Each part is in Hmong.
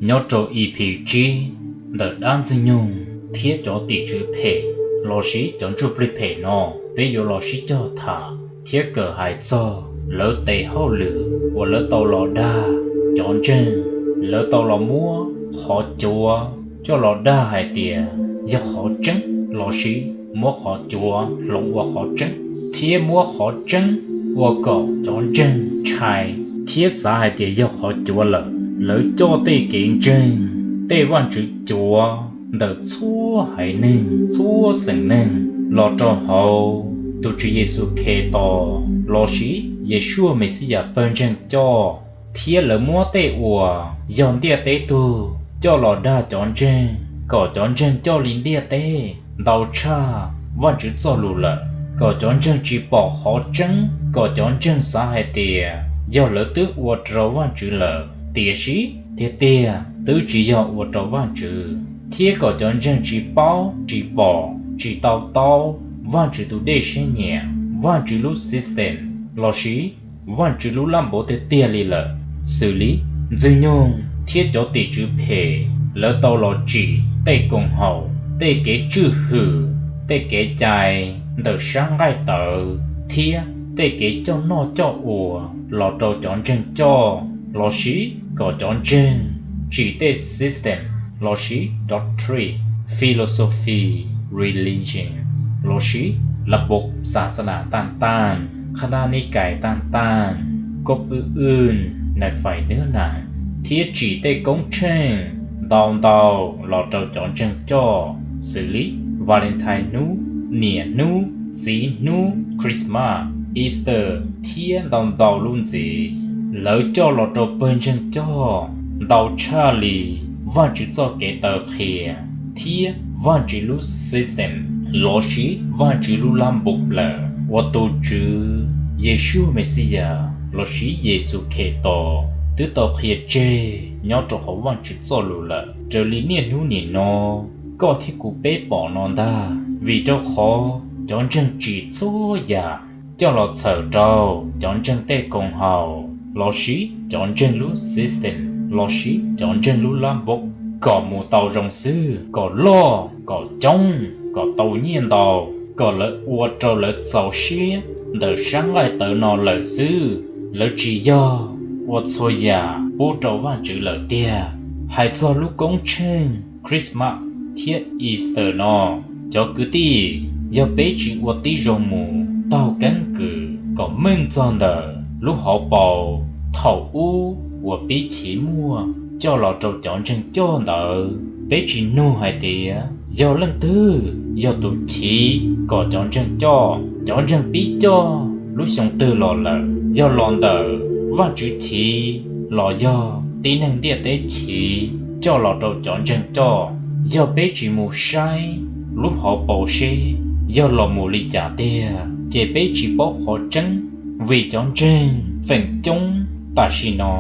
Nyob rau E P tsib ntawm dab Ntxwg nyoog thiab cov tim tswv phem lossis cov ntsuj plig phem no, peb yuav los sib cog tham thiab kawm hais txog lawv tes hauj lwm uas lawv tau los dag cov ntseeg. Lawv tau los muab qhov cuav coj los dag hais tias yog qhov tseeb lossis muab qhov cuav hloov ua qhov tseeb, thiab muab qhov tseeb ua kom cov ntseeg ntshai thiab xav hais tias yog qhov cuav lawm. Lawv coj tej kev ntseeg, tej vaj tswv cuav ntawm txhua haiv neeg, txhua xeem neeg los rau hauv tus Tswv Yexus Khetos lossis Yeshua Mexiyas Pawg Ntseeg coj, thiab lawv muab tej uas yog ntiaj teb tug coj los dag cov ntseeg kom cov ntseeg coj li ntiaj teb ntau tshaj Vajtswv txoj lus lawm, kom cov ntseeg tsis pom qhov tseeb, kom cov ntseeg xav hais tias yog lawv twb ua rau Vajtswv lawm, tiam sis tiag tiag twb tsis yog ua rau Vajtswv, thiab kom cov ntseeg tsis paub, tsis pom, tsis to taub Vajtswv tus dej siab nyiam, Vajtswv lub system lossis Vajtswv lub lab npav tiag tiag li lawm. Xws li Ntxwg nyoog thiab cov tim tswv phem, lawv tau los tsim tej koom haum, tej kev tswj hwm, tej kev cai ntawm sab nqaij tawv, thiab tej kev coj noj coj ua los rau cov ntseeg coj, lossis kom cov ntseeg tsim tej system lossis doctrine, philosophy, religions lossis lab npav xas nas taj taj, qhab nab nib kais taj taj, koj pw w, nais fais nab nas, thiab tsim tej koob tsheej ntau ntau los rau cov ntseeg coj, xws li Valentine hnub, niam hnub, txiv hnub, Christmas, Easter, thiab ntau ntau lub ntxiv. Lawv coj los rau Pawg Ntseeg coj ntau tshaj li Vajtswv txoj kev taw qhia thiab Vajtswv lub system lossis Vajtswv lub lab npav lawm, uas tus Tswv Yeshua Mexiyas lossis Yexus Khetos twb tau qhia tseg nyob rau hauv Vajtswv txoj lus lawm. Raws li niaj hnub nim no koj thiab kuv peb pom no ntag, vim rau qhov cov ntseeg tsim txhua yam coj los txhawm rau cov ntseeg tej koom haum lossis cov ntseeg lub system lossis cov ntseeg lub lab npav kom mus tau zoo xwb, kom loj kom coob, kom tau nyiaj ntau, kom lawv ua rau lawv txaus siab ntawm sab nqaij tawv no lawm xwb. Lawv tsis yog ua txhua yam pub rau Vajtswv lawm tiag. Hais txog lub koob tsheej Christmas thiab Easter no, cov kwv tij, yog peb tsis ua tib zoo mus taug keeb kwm kom meej txog ntawm lub hauv paus thaum ub uas pib chiv muaj coj los rau cov ntseeg coj ntawd, peb tsis nug hais tias yog leej twg yog tus chiv kom cov ntseeg coj, cov ntseeg pib coj lub xyoo twg los lawm, yog los ntawm Vajtswv chiv los yog tib neeg ntiaj teb chiv coj los rau cov ntseeg coj. Yog peb tsis mus saib lub hauv paus seb yog los mus li cas tiag, ces peb tsis paub qhov tseeb, vim cov ntseeg feem coob tam sim no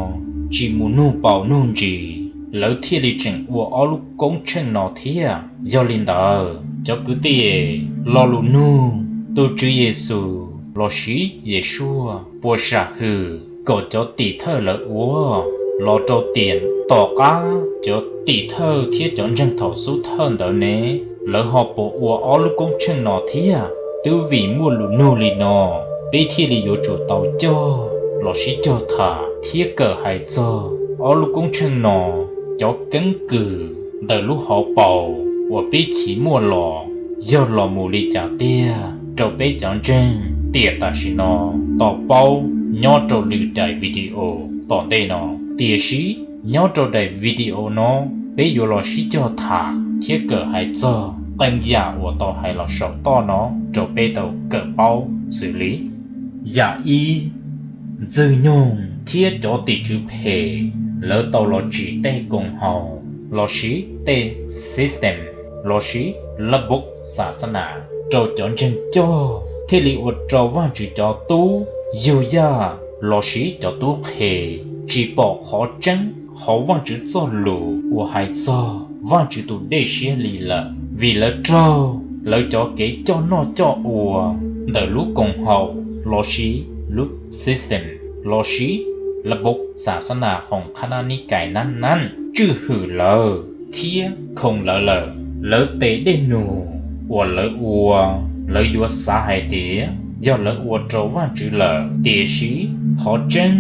tsis mus nug paus nug ntsis, lawv thiaj li tseem ua ob lub koob tsheej no thiab. Yog li ntawd, cov kwv tij, lo lus nug tus Tswv Yexus lossis Yeshua puas sam hwm kom cov tim thawj lawv ua los rau tiam tom qab cov tim thawj thiab cov ntseeg thaum xub thawj ntawd ne? Lawv ho puas ua ob lub koob tsheej no thiab? Twb vim muaj lus nug li no, peb thiaj li yuav tsum tau cog los sib cog tham thiab kawm hais txog ob lub koob tsheej no, cov keeb kwm ntawm lub hauv paus uas pib chiv muaj los yog los mus li cas tiag rau peb cov ntseeg tiam tam sim no tau paub nyob rau lwm daim video tom ntej no. Tiam sis nyob rau daim video no, peb yuav los sib cog tham thiab kawm hais txog qee yam uas tau hais los saum toj no rau peb tau kawm paub xws li: Yam ib, Ntxwg nyoog thiab cov tim tswv phem lawv tau los tsim tej koom haum lossis tej system lossis lab npav xas nas rau cov ntseeg coj, thiaj li ua rau Vajtswv cov tub yug yaj lossis cov tub qhe tsis pom qhov tseeb hauv Vajtswv txoj lus uas hais txog Vajtswv tus dej siab li lawm, vim lawv raug lawv cov kev coj noj coj ua ntawm lub koom haum lossis lub system lossis lab npav xas nas hoos qhab nab nib kais nab nab. tswj hwm lawv thiab khoom lawv lawm. Lawv tes dej num uas lawv ua, lawv yuav xav hais tias yog lawv ua rau Vajtswv lawm, tiam sis qhov tseeb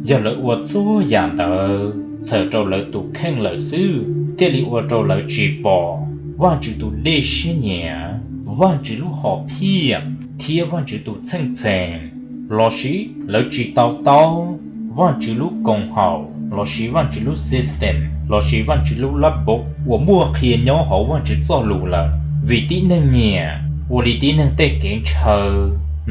yog lawv ua txhua yam ntawd txhawm rau lawv tus kheej lawm xwb, thiaj li ua rau lawv tsis pom Vajtswv tus dej siab nyiam, Vajtswv lub hom phiaj thiab Vajtswv tus txheej txheem. Lossis lawv tsis to taub Vajtswv lub koom haum lossis Vajtswv lub system lossis Vajtswv lub lab npob uas muaj qhia nyob hauv Vajtswv txoj lus lawm, vim tib neeg nyiam ua li tib neeg tej kev ntshaw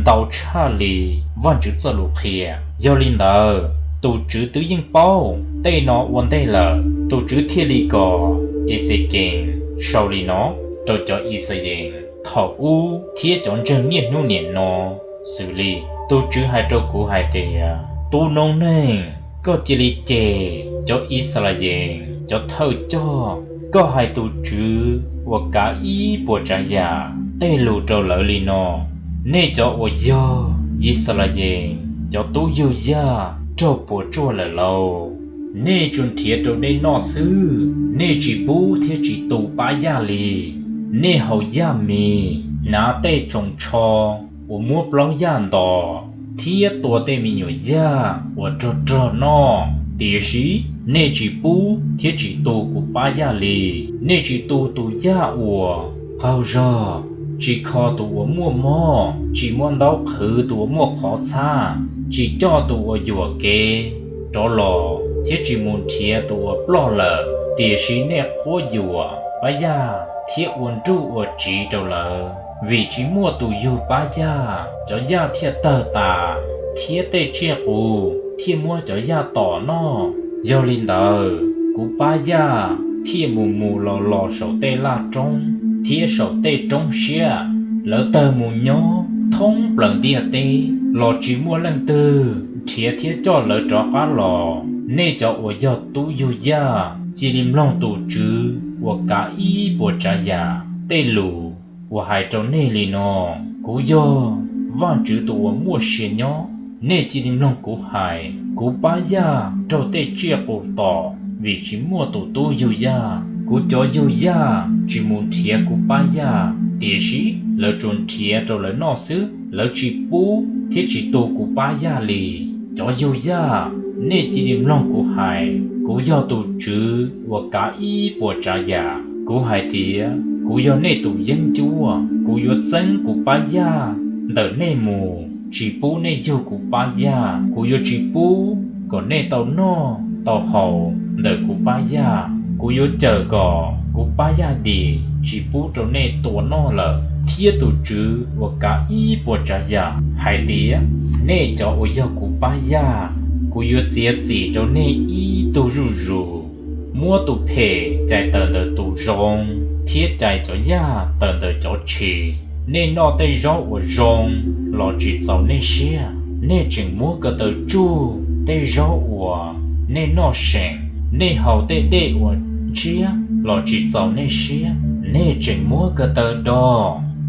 ntau tshaj li Vajtswv txoj lus qhia. Yog li ntawd, tus Tswv twb yeej paub tej no ua ntej lawm, tus Tswv thiaj li kom Exekees sau li no rau cov Ixayees thaum ub thiab cov ntseeg niaj hnub nim no xws li: Tus Tswv hais rau kuv hais tias, tus noob neej, koj cia li cem cov Ixayees cov thawj coj, koj hais tus Tswv uas kav ib puas tsav yam tej lus rau lawv li no: Nej cov uas yog Yixalayees cov tub yug yaj raug puas tsuaj lawm lauj! Nej tsuas nrhiav rau nej noj xwb, nej tsis pub thiab tsis tu pab yaj li. Nej haus yaj mis, hnav tej tsoos tsho uas muab plaub yaj ntos thiab tua tej me nyuam yaj uas rog rog noj, tiam sis nej tsis pub thiab tsis tu kuv pab yaj li. Nej tsis tu tus yaj uas qaug zog, tsis kho tus uas muaj mob, tsis muab ntaub qhwv tus uas muaj qhov txhab, tsis coj tus uas yuam kev rov los thiab tsis mus nrhiav tus uas ploj lawm. Tiam sis nej qhuab yuam pab yaj thiab ua nruj ua tsiv rau lawv. Vim tsis muaj tus yug pab yaj, cov yaj thiaj tawg tas thiab tej tsiaj qus thiaj muab cov yaj tom noj. Yog li ntawd, kuv pab yaj thiaj mus mus los los saum tej laj roob thiab saum tej roob siab. Lawv tawg mus nyob thoob plaws ntiaj teb los tsis muaj leej twg nrhiav thiab coj lawv rov qab los. Nej cov uas yog tub yug yaj, cia li mloog tus Tswv uas kav ib puas tsav yam tej lus uas hais rau nej li no: Kuv yog Vajtswv tus uas muaj sia nyob, nej cia li mloog kuv hais. Kuv pab yaj raug tej tsiaj qus tom vim tsis muaj tus tub yug yaj. Kuv cov yug yaj tsis mus nrhiav kuv pab yaj, tiam sis lawv tsuas nrhiav rau lawv noj xwb, lawv tsis pub thiab tsis tu kuv pab yaj li. Cov yug yaj, nej cia li mloog kuv hais. Kuv yog tus Tswv uas kav ib puas tsav yam. Kuv hais tias, kuv yog nej tus yeeb ncuab, kuv yuav txeeb kuv pab yaj ntawm nej mus, tsis pub nej yug kuv pab yaj. Kuv yuav tsis pub kom nej tau noj tau haus ntawm kuv pab yaj. Kuv yuav cawm kom kuv pab yaj dim, tsis pub rau nej tua noj lawm. Thiab tus Tswv uas kav ib puas tsav yam hais tias, nej cov uas yog kuv pab yaj, kuv yuav txiav txim rau nej ib tug zuj zus, muab tus phem cais tawm ntawm tus zoo thiab cais cov yaj tawm ntawm cov tshis. Nej noj tej zaub uas zoo los tsis txaus nej siab, nej tseem muab ko taw tsuj tej zaub uas nej noj seem. Nej haus tej dej uas ntshiab los tsis txaus nej siab, nej tseem muab ko taw do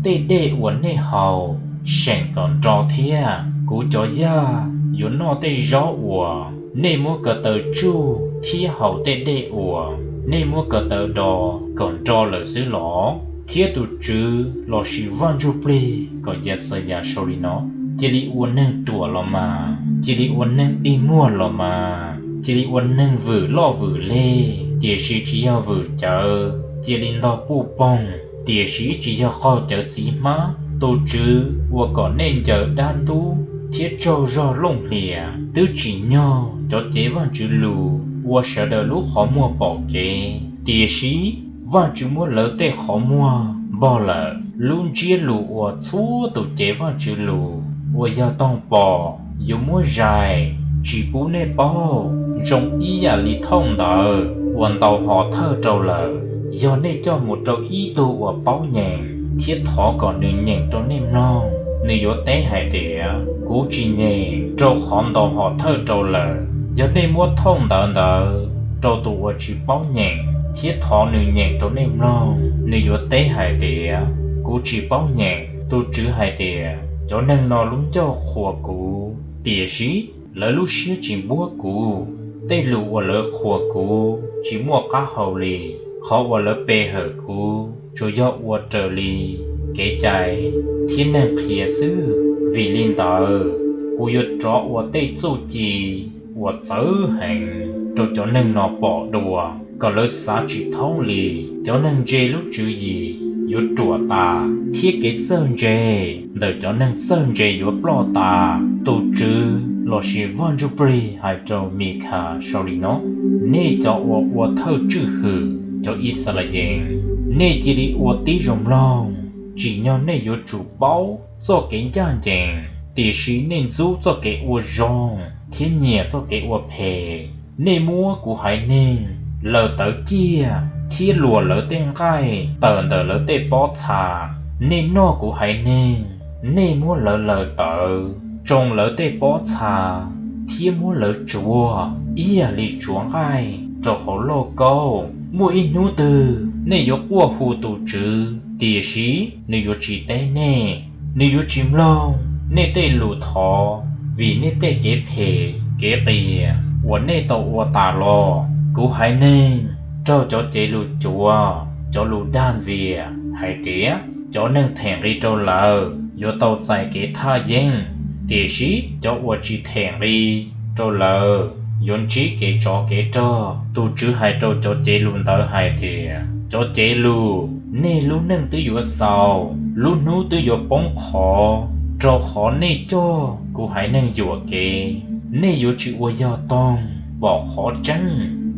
tej dej uas nej haus seem kom nro thiab. Kuv cov yaj yuav noj tej zaub uas nej muab ko taw tsuj thiab haus tej dej uas nej muab ko taw do kom nro lawm xwb los? Thiab tus Tswv lossis Vaj Ntsujplig kom Yaxayas sau li no: Cia li ua neeg ruam los mas, cia li ua neeg dig muag los mas, cia li ua neeg vwm loj vwm leg, tiam sis tsis yog vwm cawv; cia li ntog puj poog, tiam sis tsis yog qaug cawv txiv hmab. Tus Tswv uas kom nej ncaws dab ntub thiab tsaug zog looj hlias, twb tsim nyog cov cev Vajtswv lus ua sawv daws lub qhov muag pom kev, tiam sis Vajtswv muab lawv tej qhov muag npog lawm. Lub ntsiab lus uas txhua tus cev Vajtswv lus uas yog toog pom yuav muab zais tsis pub nej paub, zoo ib yam li thooj ntawv uas ntaus hom thawj rau lawm. Yog nej coj mus rau ib tug uas paub nyeem thiab thov kom nws nyeem rau nej mloog, nws yuav teb hais tias, Kuv tsis nyeem, rau qhov ntaus hom thawj rau lawm. Yog nej muab thooj ntawv ntawd rau tus uas tsis paub nyeem thiab thov nws nyeem rau nej mloog, nws yuav teb hais tias, Kuv tsis paub nyeem. Tus Tswv hais tias, Cov neeg no lub ncauj qhuas kuv, tiam sis lawv lub siab tsis npuab kuv. Tej lus uas lawv qhuas kuv tsis muaj qab hau li. Qhov uas lawv pe hawm kuv tsuas yog ua raws li kev cai thiab neeg qhia xwb. Vim li ntawd, kuv yuav rov ua tej txuj ci uas txawv heev rau cov neeg no pom dua, kom lawv xav tsis thoob li. Cov neeg ntse lub tswv yim yuav ruam tas, thiab kev txawj ntse ntawm cov neeg txawj ntse yuav ploj tas. Tus Tswv lossis Vaj Ntsujplig hais rau Mikhas li no: Nej cov uas ua thawj tswj hwm cov Yixalayees, nej cia li ua tib zoo mloog! Tsim nyog nej yuav tsum paub txoj kev ncaj ncees, tiam sis nej ntxub txoj kev ua zoo thiab nyiam txoj kev ua phem. Nej muab kuv haiv neeg laws tawv ciaj thiab luas lawv tej nqaij tawm ntawm lawv tej pob txha. Nej noj kuv haiv neeg, nej muab lawv laws tawv, tsoo lawv tej pob txha thiab muab lawv tsuav ib yam li tsuav nqaij rau hauv lauj kaub. Muaj ib hnub twg nej yuav quaj hu tus Tswv, tiam sis nws yuav tsis teb nej, nws yuav tsis mloog nej tej lus thov vim nej tej kev phem kev qias uas nej tau ua tas los. Kuv haiv neeg raug cov cev lus cuav, cov lus dag ntxias hais tias, cov neeg them nqi rau lawv yuav tau txais kev thaj yeeb, tiam sis cov uas tsis them nqi rau lawv yuav ntsib kev tsov kev rog. Tus Tswv hais rau cov cev lus ntawd hais tias, cov cev lus, nej lub neej twb yuav xaus, lub hnub twb yuav poob qho, rau qhov nej coj kuv haiv neeg yuam kev. Nej yuav tsis ua yog toog pom qhov tseeb,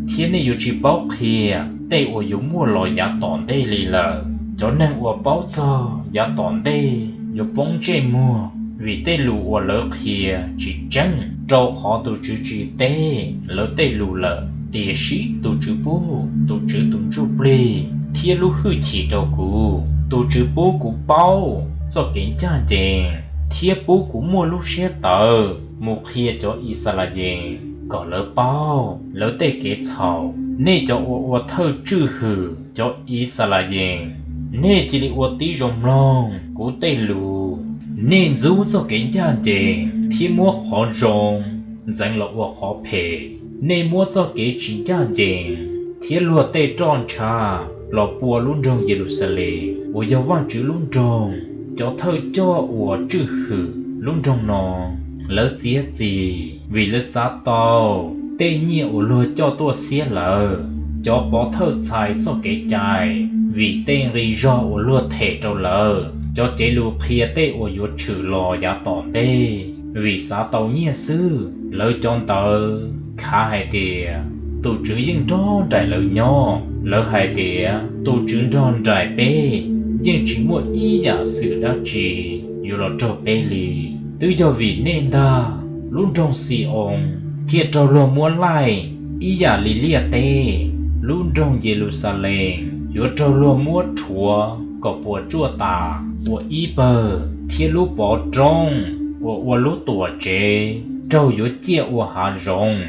thiab nej yuav tsis paub qhia tej uas yuav muaj los yav tom ntej li lawm. Cov neeg uas paub txog yav tom ntej yuav poob ntsej muag vim tej lus uas lawv qhia tsis tseeb, rau qhov tus Tswv tsis teb lawv tej lus lawm. Tiam sis tus Tswv pub tus Tswv tus Ntsujplig thiab lub hwj chim rau kuv. Tus Tswv pub kuv paub txoj kev ncaj ncees thiab pub kuv muaj lub siab tawv mus qhia cov Yixalayees kom lawv paub lawv tej kev txhaum. Nej cov uas ua thawj tswj hwm cov Yixalayees, nej cia li ua tib zoo mloog kuv tej lus! Nej ntxub txoj kev ncaj ncees thiab muab qhov zoo ntxeev los ua qhov phem. Nej muab txoj kev tsis ncaj ncees thiab luag tej roj ntsha los pua lub nroog Yeluxalees uas yog Vajtswv lub nroog. Cov thawj coj uas tswj hwm lub nroog no, lawv txiav txim vim lawv xav tau tej nyiaj uas luag coj tuaj xiab lawv. Cov pov thawj txhais txoj kev cai vim tej nqi zog uas luag them rau lawv. Cov cev lus qhia tej uas yuav tshwm los yav tom ntej vim xav tau nyiaj xwb. Lawv cov ntawd khav hais tias tus Tswv yeej nrog nraim lawv nyob. Lawv hais tias, tus Tswv nrog nraim peb, yeej tsis muaj ib yam xwm dab tsi yuav los raug peb li. Twb yog vim nej ntag, lub nroog Xi-oos thiaj raug luag muab laij ib yam li liaj teb. Lub nroog Yeluxalees yuav raug luag muab rhuav kom puas tsuaj tas ua ib pawg, thiab lub pov roob uas ua lub Tuamtsev raug yuav ciaj ua hav zoov.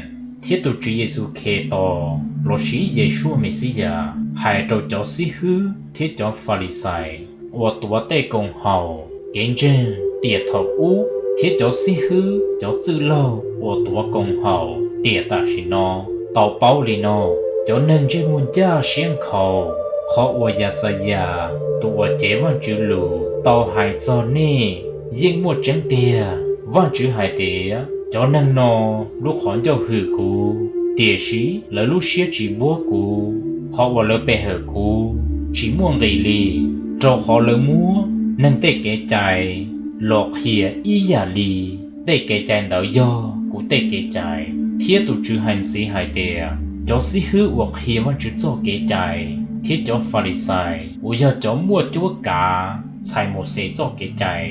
Thiab tus Tswv Yexus Khetos lossis Yeshua Mexiyas hais rau cov xib hwb thiab cov Falixais uas tuav tej koom haum kev ntseeg tiam thaum ub thiab cov xib hwb cov txwj laug uas tuav koom haum tiam tam sim no tau paub li no: Cov neeg ntsej muag ncaj siab nkhaus, qhov uas Yaxayas tus uas cev Vajtswv lus tau hais txog nej yeej muaj tseeb tiag. Vajtswv hais tias, cov neeg no lub qhov ncauj hwm kuv, tiam sis lawv lub siab tsis npuab kuv. Qhov uas lawv pe hawm kuv tsis muaj nqis li, rau qhov lawv muab neeg tej kev cai los qhia ib yam li tej kev cai ntawd yog kuv tej kev cai. Thiab tus Tswv hais ntxiv hais tias, cov xib hwb uas qhia Vajtswv txoj Kev cai thiab cov Falixais uas yog cov muaj cuab kav txhais Mauxes txoj Kev cai,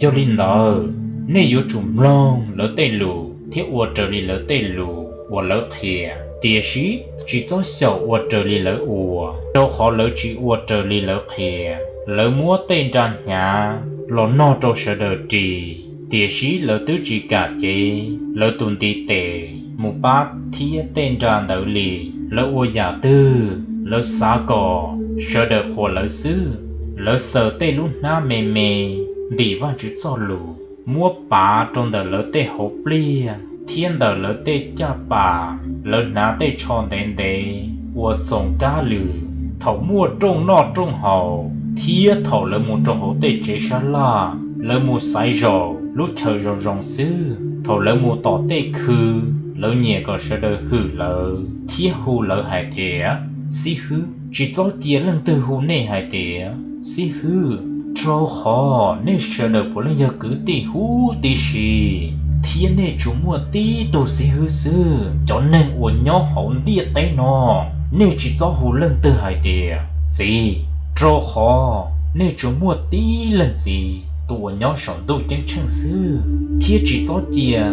yog li ntawd, nej yuav tsum mloog lawv tej lus thiab ua raws li lawv tej lus uas lawv qhia. Tiam sis tsis txhob xyaum ua raws li lawv ua, rau qhov lawv tsis ua raws li lawv qhia. Lawv muab tej nra hnyav los nog rau sawv daws ris, tiam sis lawv twb tsis kam cev lawv tus ntiv tes mus pab thiab tej nra ntawd li. Lawv ua yam twg lawv xav kom sawv daws qhuas lawv xwb. Lawv xaws tej lub hnab me me ntim Vajtswv Txojlus, muab pav rau ntawm lawv tej hauv pliaj thiab ntawm lawv tej caj pas, lawv hnav tej tsho ntev ntev ua txoos kab lwm. Thaum muaj rooj noj rooj haus thiab thaum lawv mus rau hauv tej tsev sab laj, lawv mus xaiv zaum lub chaw zoo zoo xwb. Thaum lawv mus tom tej khw, lawv nyiam kom sawv daws hwm lawv thiab hu lawv hais tias, Xib hwb. Tsis txhob cia leej twg hu nej hais tias, Xib hwb, rau qhov nej sawv daws puav leej yog kwv tij huv tib si, thiab nej tsuas muaj tib tug xib hwb xwb. Cov neeg uas nyob hauv ntiaj teb no, nej tsis txhob hu leej twg hais tias, Txiv, rau qhov nej tsuas muaj tib leeg Txiv tus uas nyob saum ntuj ceeb tsheej xwb. Thiab tsis txhob cia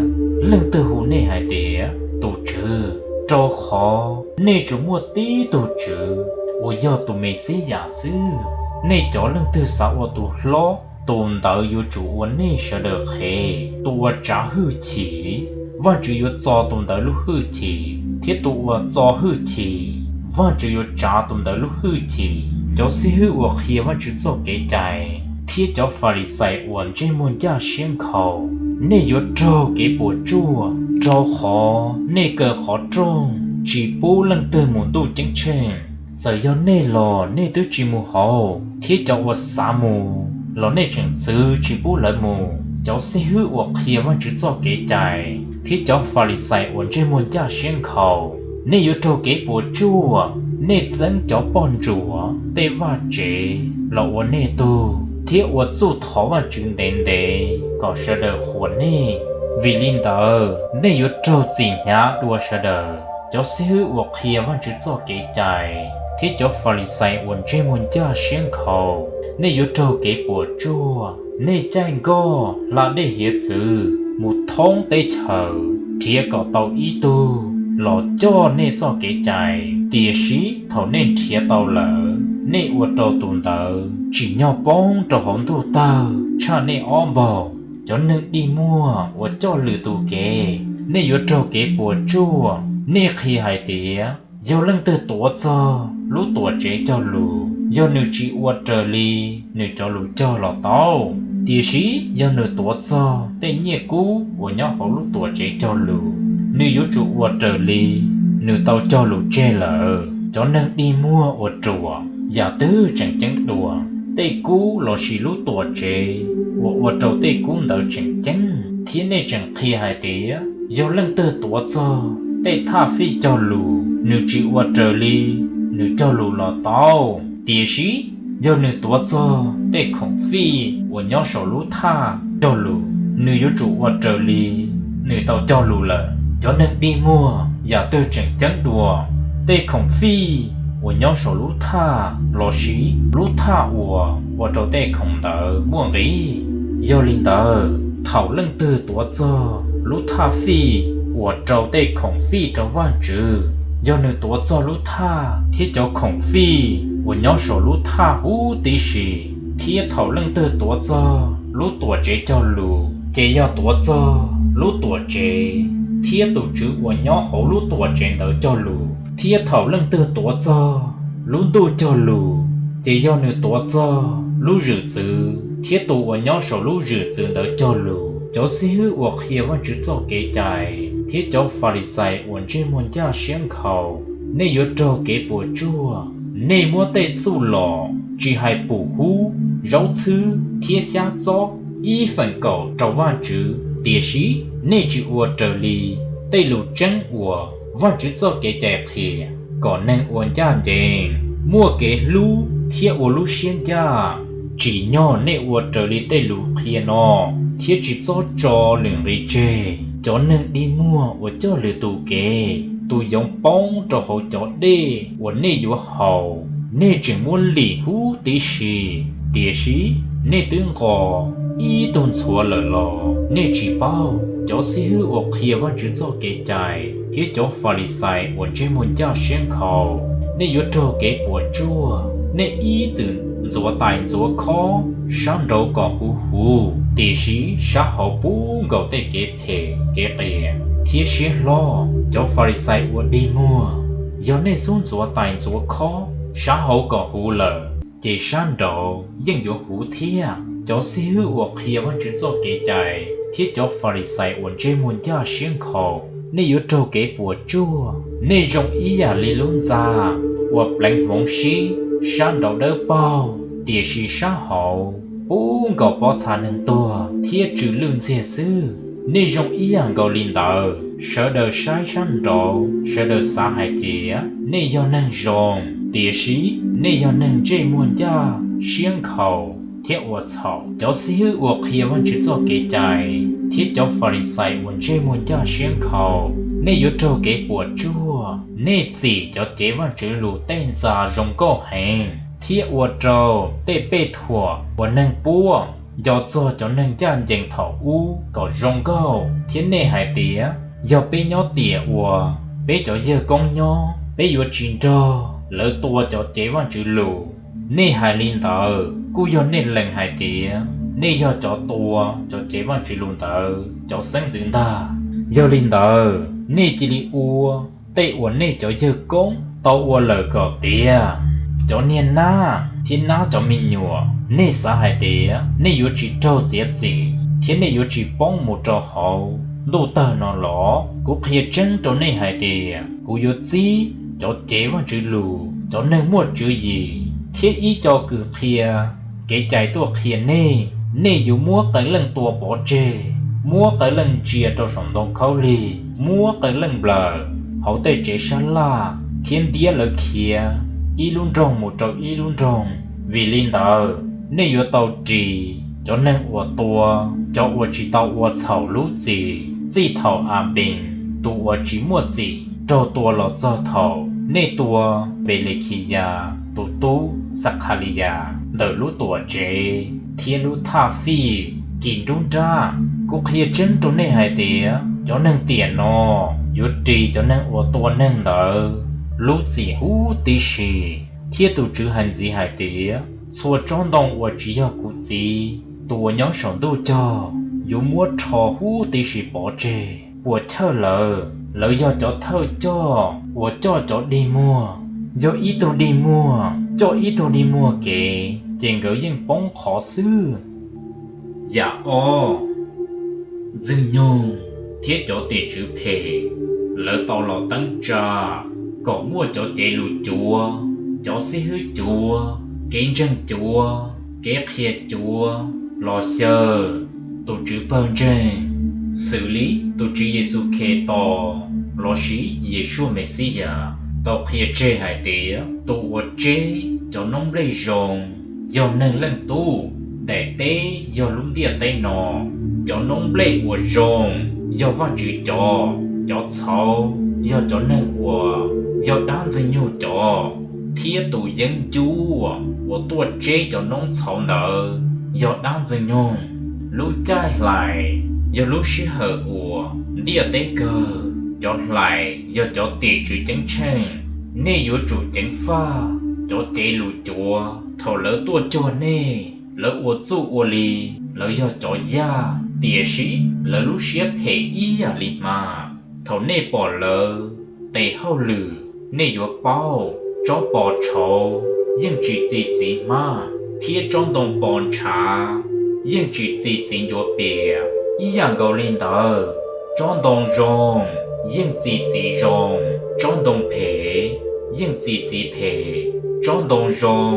leej twg hu nej hais tias, Tus Tswv, rau qhov nej tsuas muaj tib tug Tswv uas yog tus Mexiyas xwb. Nej cov leej twg xav ua tus hlob, tus ntawd yuav tsum ua nej sawv daws qhev. Tus uas tsav hwj chim, Vajtswv yuav txo tus ntawd lub hwj chim, thiab tus uas txo hwj chim, Vajtswv yuav tsav tus ntawd lub hwj chim. Cov xib hwb uas qhia Vajtswv txoj kev cai thiab cov Falixais uas ntsej muag ncaj siab nkhaus, nej yuav raug kev puas tsuaj, rau qhov nej kaw qhov rooj tsis pub leej twg mus ntuj ceeb tsheej. Txawm yog nej los nej twb tsis mus hauv, thiab cov uas xav mus los nej tseem txwv tsis pub lawv mus. Cov xib hwb uas qhia Vajtswv txoj kev cai thiab cov Falixais uas ntsej muag ncaj siab nkhaus, nej yuav raug kev puas tsuaj! Nej txeeb cov poj ntsuam tej vaj tsev los ua nej tug, thiab ua txuj thov Vajtswv ntev ntev kom sawv daws qhuas nej. Vim li ntawd, nej yuav raug txim hnyav dua sawv daws. Cov xib hwb uas qhia Vajtswv txoj kev cai thiab cov Falixais uas ntsej muag ncaj siab nkhaus, nej yuav raug kev puas tsuaj! Nej caij nkoj hla dej hiav txwv mus thoob teb chaws nrhiav kom tau ib tug los coj nej txoj kev cai. Tiam sis thaum nej nrhiav tau lawm, nej ua rau tus ntawd tsim nyog poob rau hauv ntuj tawg tshaj nej ob npaug. Cov neeg dig muag uas coj lwm tus kev, nej yuav raug kev puas tsuaj! Nej qhia hais tias, Yog leej twg tuav txog lub Tuamtsev cog lus, yog nws tsis ua raws li nws cov lus cog los tau. Tiam sis yog nws tuav txog tej nyiaj kub uas nyob hauv lub Tuamtsev cog lus, nws yuav tsum ua raws li nws tau cog lus tseg lawm. Cov neeg dig muag uas ruam, yam twg tseem ceeb dua, tej kub lossis lub Tuamtsev uas ua rau tej kub ntawd tseem ceeb? Thiab nej tseem qhia hais tias, Yog leej twg tuav txog tej thaj fij cog lus, nws tsis ua raws li nws cog lus los tau. Tiam sis yog nws tuav txog tej khoom fij uas nyob saum lub thaj cog lus, nws yuav tsum ua raws li nws tau cog lus lawm. Cov neeg dig muag, yam twg tseem ceeb dua, tej khoom fij uas nyob saum lub thaj lossis lub thaj uas ua rau tej khoom ntawd muaj nqis? Yog li ntawd, thaum leej twg tuav txog lub thaj fij uas rau tej khoom fij rau Vajtswv, yog nws tuav txog lub thaj thiab cov khoom fij uas nyob saum lub thaj huv tib si, thiab thaum leej twg tuav txog lub Tuamtsev cog lus, ces yog tuav txog lub Tuamtsev thiab tus Tswv uas nyob hauv lub Tuamtsev ntawd cog lus. Thiab thaum leej twg tuav txog lub ntuj cog lus, ces yog nws tuav txog lub zwm txwv thiab tus uas nyob saum lub zwm txwv ntawd cog lus. Cov xib hwb uas qhia Vajtswv txoj kev cai thiab cov Falixais uas ntsej muag ncaj siab nkhaus, nej yuav raug kev puas tsuaj! Nej muab tej txuj lom tsis hais pum hub, zaub txhwb thiab xyab txob ib feem kaum rau Vajtswv, tiam sis nej tsis ua raws li tej lus tseeb uas Vajtswv txoj kev cai qhia kom neeg ua ncaj ncees, muaj kev hlub thiab ua lub siab ncaj. Tsim nyog nej ua raws li tej lus qhia no thiab tsis txhob tso lwm nqi tseg. Cov neeg dig muag uas coj lwm tus kev, tus yoov poob rau hauv cov dej uas nej yuav haus, nej tseem muab lim huv tib si, tiam sis nej twb nqos ib tug ntxhuav lawm los nej tsis paub. Cov xib hwb uas qhia Vajtswv txoj kev cai thiab cov Falixais uas ntsej muag ncaj siab nkhaus, nej yuav raug kev puas tsuaj! Nej ib txwm ntxuav tais ntxuav khob sab nraud kom huv huv, tiam sis sab hauv puv nkaus tej kev phem kev qias thiab siab hlob. Cov Falixais uas dig muag, yog nej xub ntxuav tais ntxuav khob sab hauv kom huv lawm, ces sab nraud yeej yuav huv thiab. Cov xib hwb uas qhia Vajtswv txoj kev cai thiab cov Falixais uas ntsej muag ncaj siab nkhaus, nej yuav raug kev puas tsuaj! Nej zoo ib yam li lub ntxa uas pleev hmoov sib sab nraud dawb paug, tiam sis sab hauv puv nkaus pob txha neeg tuag thiab tsw lwj ntxiag xwb. Nej zoo ib yam nkaus li ntawd, sawv daws saib sab nraud, sawv daws xav hais tias nej yog neeg zoo, tiam sis nej yog neeg ntsej muag ncaj siab nkhaus thiab ua txhaum. Cov xib hwb uas qhia Vajtswv txoj kev cai thiab cov Falixais uas ntsej muag ncaj siab nkhaus, nej yuav raug kev puas tsuaj! Nej txim cov cev Vajtswv lus tej ntxa zoo nkauj heev, thiab ua rau tej pej thuam uas neeg puab nco txog cov neeg ncaj ncees thaum ub kom zoo nkauj. Thiab nej hais tias, yog peb nyob tiam uas peb cov yawg koob nyob, peb yuav tsis nrog lawv tua cov cev Vajtswv lus. Nej hais li ntawd kuj yog nej lees hais tias nej yog cov tua cov cev Vajtswv lus ntawd cov xeeb ntxwv ntag. Yog li ntawd, nej cia li ua tej uas nej cov yawg koob tau ua lawm kom tiav! Cov niag nab thiab nab cov me nyuam, nej xav hais tias nej yuav tsis raug txiav txim thiab nej yuav tsis poob mus rau hauv ntuj tawg no los? Kuv qhia tseeb rau nej hais tias, kuv yuav txib cov cev Vajtswv lus, cov neeg muaj tswv yim thiab ib co kws qhia kev cai tuaj qhia nej. Nej yuav muab qee leej tua pov tseg, muab qee leej ntsia rau saum ntoo khaub lig, muab qee leej nplawm hauv tej tsev sab laj thiab ntiab lawv khiav ib lub nroog mus rau ib lub nroog. Vim li ntawd, nej yuav tau ris cov neeg uas tua cov uas tsis tau ua txhaum lub txim, txij thaum Anpees tus uas tsis muaj txim raug tua los txog thaum nej tua Npelekhiyas tus tub Xakhaliyas ntawm lub Tuamtsev thiab lub thaj fij kis nruab nrab. Kuv qhia tseeb rau nej hais tias, cov neeg tiam no yuav ris cov neeg uas tua neeg ntawd lub txim huv tib si. Thiab tus TSWV hais ntxiv hais tias, txhua tsob ntoo uas tsis yog kuv Txiv tus uas nyob saum ntuj cog yuav muab rho huv tib si pov tseg. Puas chawj lawv! Lawv yog cov thawj coj uas coj cov dig muag. Yog ib tug dig muag coj ib tug dig muag kev, ces nkawd yeej poob qhov xwb. Yam ob, Ntxwg nyoog thiab cov tim tswv phem, lawv tau los teeb tsa kom muaj cov cev lus cuav, cov xib hwb cuav, kev ntseeg cuav, kev qhia cuav los xyaw tus Tswv Pawg Ntseeg, xws li tus Tswv Yexus Khetos lossis Yeshua Mexiyas tau qhia tseg hais tias, tus uas tseb cov noob nplej zoo yog Neeg Leej Tub, daim teb yog lub ntiaj teb no, cov noob nplej uas zoo yog Vajtswv cov, cov txhauv yog cov neeg uas yog dab Ntxwg nyoog cov, thiab tus yeeb ncuab uas tuaj tseb cov noob txhauv ntawd yog dab Ntxwg nyoog. Lub caij hlais yog lub sij hawm uas ntiaj teb kawg, cov hlais yog cov tim tswv ceeb tsheej. Nej yuav tsum ceev faj cov cev lus cuav thaum lawv tuaj cuag nej. Lawv ua txuj ua li lawv yog cov yaj, tiam sis lawv lub siab phem ib yam li hma. Thaum nej pom lawv tes hauj lwm, nej yuav paub: tsob pos tshauv yeej tsis txi txiv hmab, thiab tsob ntoo pos ntshav yeej tsis txi txiv ncuav pias. Ib yam nkaus li ntawd, tsob ntoo zoo yeej txi txiv zoo, tsob ntoo phem yeej txi txiv phem. Tsob ntoo zoo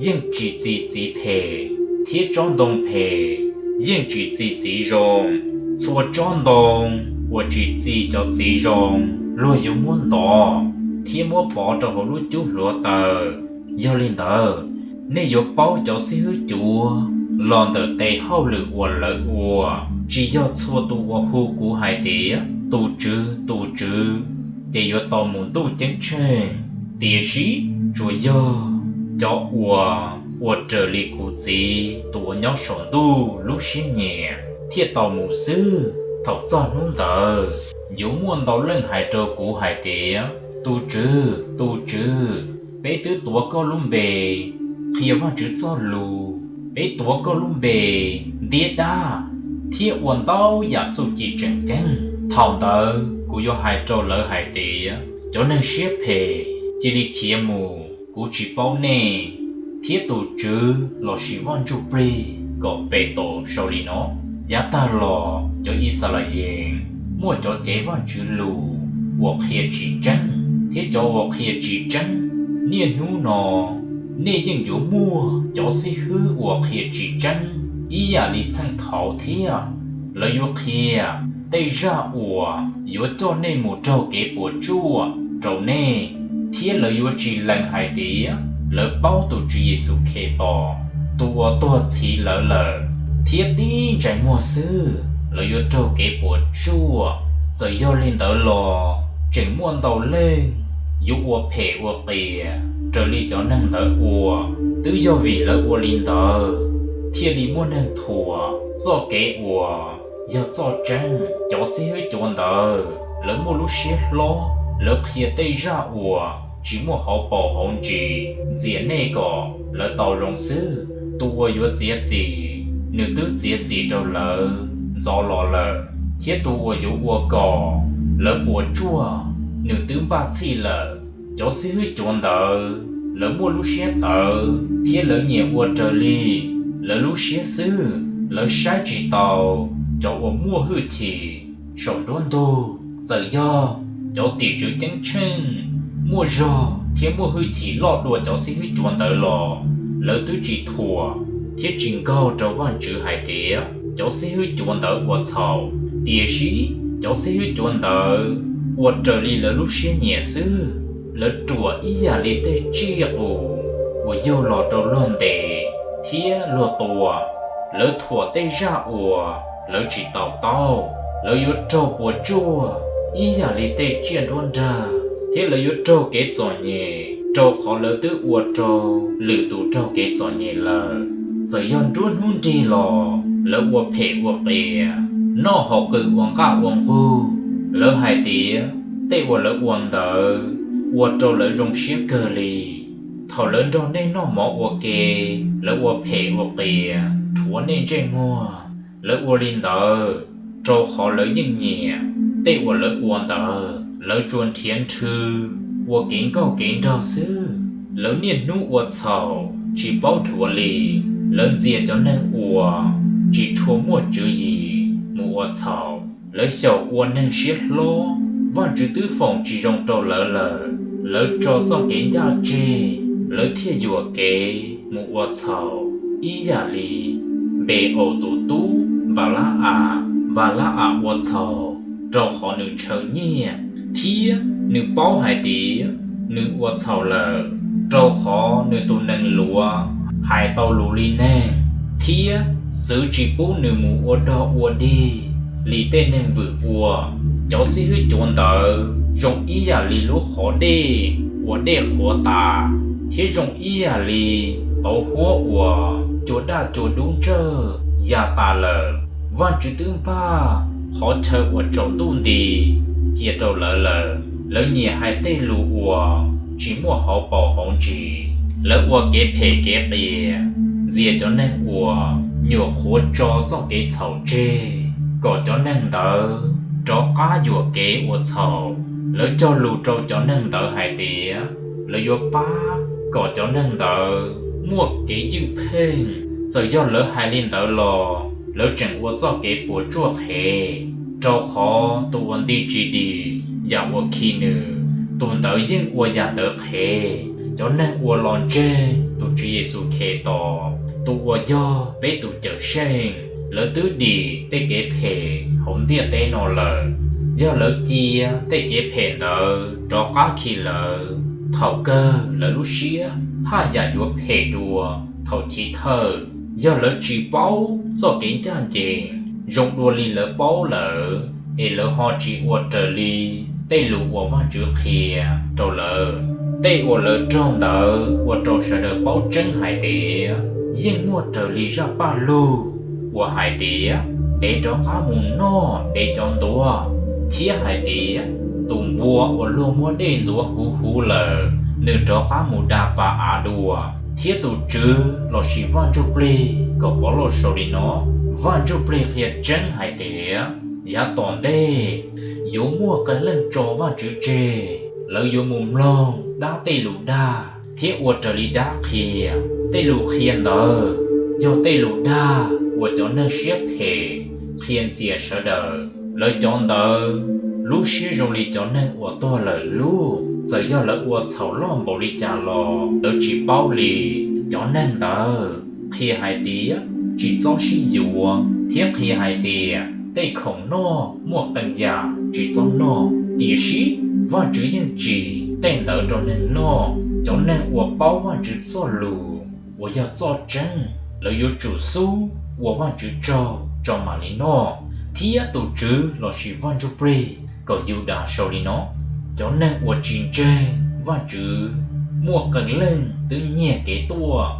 yeej tsis txi txiv phem, thiab tsob ntoo phem yeej tsis txi txiv zoo. Txhua tsob ntoo uas tsis txi cov txiv zoo, luag yuav muab ntov thiab muab pov rau hauv lub cub hluav taws. Yog li ntawd, nej yuav paub cov xib hwb cuav los ntawm tes hauj lwm uas lawv ua. Tsis yog txhua tus uas hu kuv hais tias, Tus Tswv, tus Tswv, ces yuav tau mus Ntuj Ceeb tsheej, tiam sis tsuas yog cov uas ua raws li kuv Txiv tus uas nyob saum ntuj lub siab nyiam thiaj tau mus xwb. Thaum txog hnub ntawd, yuav muaj ntau leej hais rau kuv hais tias, Tus Tswv, tus Tswv, peb twb tuav koj lub npe qhia Vajtswv Txojlus, peb tuav koj lub npe ntiab dab thiab ua ntau yam txuj ci tseem ceeb. Thaum ntawd kuv yuav hais rau lawv hais tias, Cov neeg siab phem, cia li khiav mus, kuv tsis paub nej! Thiab tus Tswv lossis Vaj Ntsujplig kom Petus sau li no: Yav tag los cov Yixalayees muaj cov cev Vajtswv lus uas qhia tsis tseeb thiab cov uas qhia tsis tseeb. Niaj hnub no nej yeej yuav muaj cov xib hwb uas qhia tsis tseeb ib yam li txheej thaud thiab. Lawv yuav qhia tej zaj uas yuav coj nej mus raug kev puas tsuaj rau nej, thiab lawv yuav tsis lees hais tias lawv paub tus Tswv Yexus Khetos, tus uas tuag txhiv lawv lawm, thiab tib ntsais muag xwb lawv yuav raug kev puas tsuaj. Txawm yog li ntawd los tseem muaj ntau leej yuav ua phem ua qias raws li cov neeg ntawd ua. Twb yog vim lawv ua li ntawd thiaj li muaj neeg thuam txoj kev uas yog txoj tseeb. Cov xib hwb cuav ntawd lawv muaj lub siab hlob, lawv qhia tej zaj uas tsis muaj hauv paus hauv ntsis ntxias nej kom lawv tau zoo xwb. Tus uas yuav txiav txim, nws twb txiav txim rau lawv ntxov los lawm, thiab tus uas yuav ua kom lawv puas tsuaj, nws twb npaj txhij lawm. Cov xib hwb cuav ntawd lawv muaj lub siab tawv thiab lawv nyiam ua raws li lawv lub siab xwb. Lawv saib tsis taus cov uas muaj hwj chim saum nruab ntug. Txawm yog cov tim tswv ceeb tsheej muaj zog thiab muaj hwj chim loj dua cov xib hwb cuav ntawd los lawv twb tsis thuam thiab tsis nkaug rau Vajtswv hais tias cov xib hwb cuav ntawd ua txhaum. Tiam sis cov xib hwb cuav ntawd ua raws li lawv lub siab nyiam xwb. Lawv ruam ib yam li tej tsiaj qus uas yug los rau luag ntes thiab luag tua. Lawv thuam tej zaj uas lawv tsis to taub. Lawv yuav raug puas tsuaj ib yam li tej tsiaj nruab nrag, thiab lawv yuav raug kev txom nyem, rau qhov lawv twb ua rau lwm tus raug kev txom nyem lawm. Txawm yog nruab hnub nrig los lawv ua phem ua qias, noj hom qws ua nqaj ua nqug. Lawv hais tias tej uas lawv ua ntawd ua rau lawv zoo siab kawg li. Thaum lawv nrog nej noj mov ua ke, lawv ua phem ua qias rhuav nej ntsej muag. Lawv ua li ntawd rau qhov lawv yeej nyiam tej uas lawv ua ntawd. Lawv tsuas nrhiav nrhw ua kev nkauj kev nraug xwb. Lawv niaj hnub ua txhaum tsis paub dhuav li. Lawv ntxias cov neeg uas tsis tshua muaj tswv yim mus ua txhaum. Lawv xyaum ua neeg siab hlob, Vajtswv twb foom tsis zoo rau lawv lawm. Lawv tso txoj kev ncaj tseg, lawv thiaj yuam kev mus ua txhaum ib yam li Npe-aus tus tub Npala-as. Npala-as ua txhaum rau qhov nws ntshaw nyiaj, thiab nws paub hais tias nws ua txhaum lawm, rau qhov nws tus nees luav hais tau lus li neeg, thiab txwv tsis pub nws mus ua dog ua dig li tej neeg vwm ua. Cov xib hwb cuav ntawd zoo ib yam li lub qhov dej uas dej qhuav tas, thiab zoo ib yam li tauv huab uas cua daj cua dub ntsawj ya tas lawm. Vajtswv twb npaj qhov chaw uas tsaus ntuj nti cia rau lawv lawm. Lawv nyiam hais tej lus uas tsis muaj hauv paus hauv ntsis. Lawv ua kev phem kev qias, ntxias cov neeg uas nyuam qhuav tso txoj kev txhaum tseg kom cov neeg ntawd rov qab yuam kev ua txhaum. Lawv cog lus rau cov neeg ntawd hais tias lawv yuav pab kom cov neeg ntawd muaj kev ywj pheej. Txawm yog lawv hais li ntawd los lawv tseem ua txoj kev puas tsuaj qhev, rau qhov tus uas nti tsis dim yam uas khi nws, tus ntawd yeej ua yam ntawd qhev. Cov neeg uas los ntseeg tus Tswv Yexus Khetos, tus uas yog peb tus Cawmseej, lawv twb dim tej kev phem hauv ntiaj teb no lawm. Yog lawv cia tej kev phem ntawd rov qab khi lawv, thaum kawg lawv lub siab haj yam yuav phem dua thaum chiv thawj. Yog lawv tsis paub txoj kev ncaj ncees zoo dua li lawv paub lawm, es lawv ho tsis ua raws li tej lus uas Vajtswv qhia rau lawv, tej uas lawv raug ntawd ua rau sawv daws paub tseeb hais tias yeej muaj raws li zaj paj lug uas hais tias, Dev rov qab mus noj dev cov ntuav, thiab hais tias, Tus npua uas luag muab dej ntxuav huv huv lawm, nws rov qab mus da pa av dua. Thiab tus Tswv lossis Vaj Ntsujplig kom Povlauj sau li no: Vaj Ntsujplig qhia tseeb hais tias, yav tom ntej yuav muaj qee leej tso Vajtswv tseg, lawv yuav mus mloog dab tej lus dag thiab ua raws li dab qhia. Tej lus qhia ntawd yog tej lus dag uas cov neeg siab phem qhia ntxias sawv daws. Lawv cov ntawd lub siab zoo li cov neeg uas tuag lawm lub, txawm yog lawv ua txhaum loj npaum li cas los lawv tsis paub li. Cov neeg ntawd qhia hais tias tsis txhob sib yuav, thiab qhia hais tias tej khoom noj muaj qee yam tsis txhob noj. Tiam sis Vajtswv yeej tsim tej ntawd rau neeg noj. Cov neeg uas paub Vajtswv txoj lus uas yog txoj tseeb, lawv yuav tsum xub ua Vajtswv tsaug tso mam li noj. Thiab tus TSWV lossis Vaj Ntsujplig kom Yudas sau li no: Cov neeg uas tsis ntseeg Vajtswv, muaj qee leej twb nyiag kev tuaj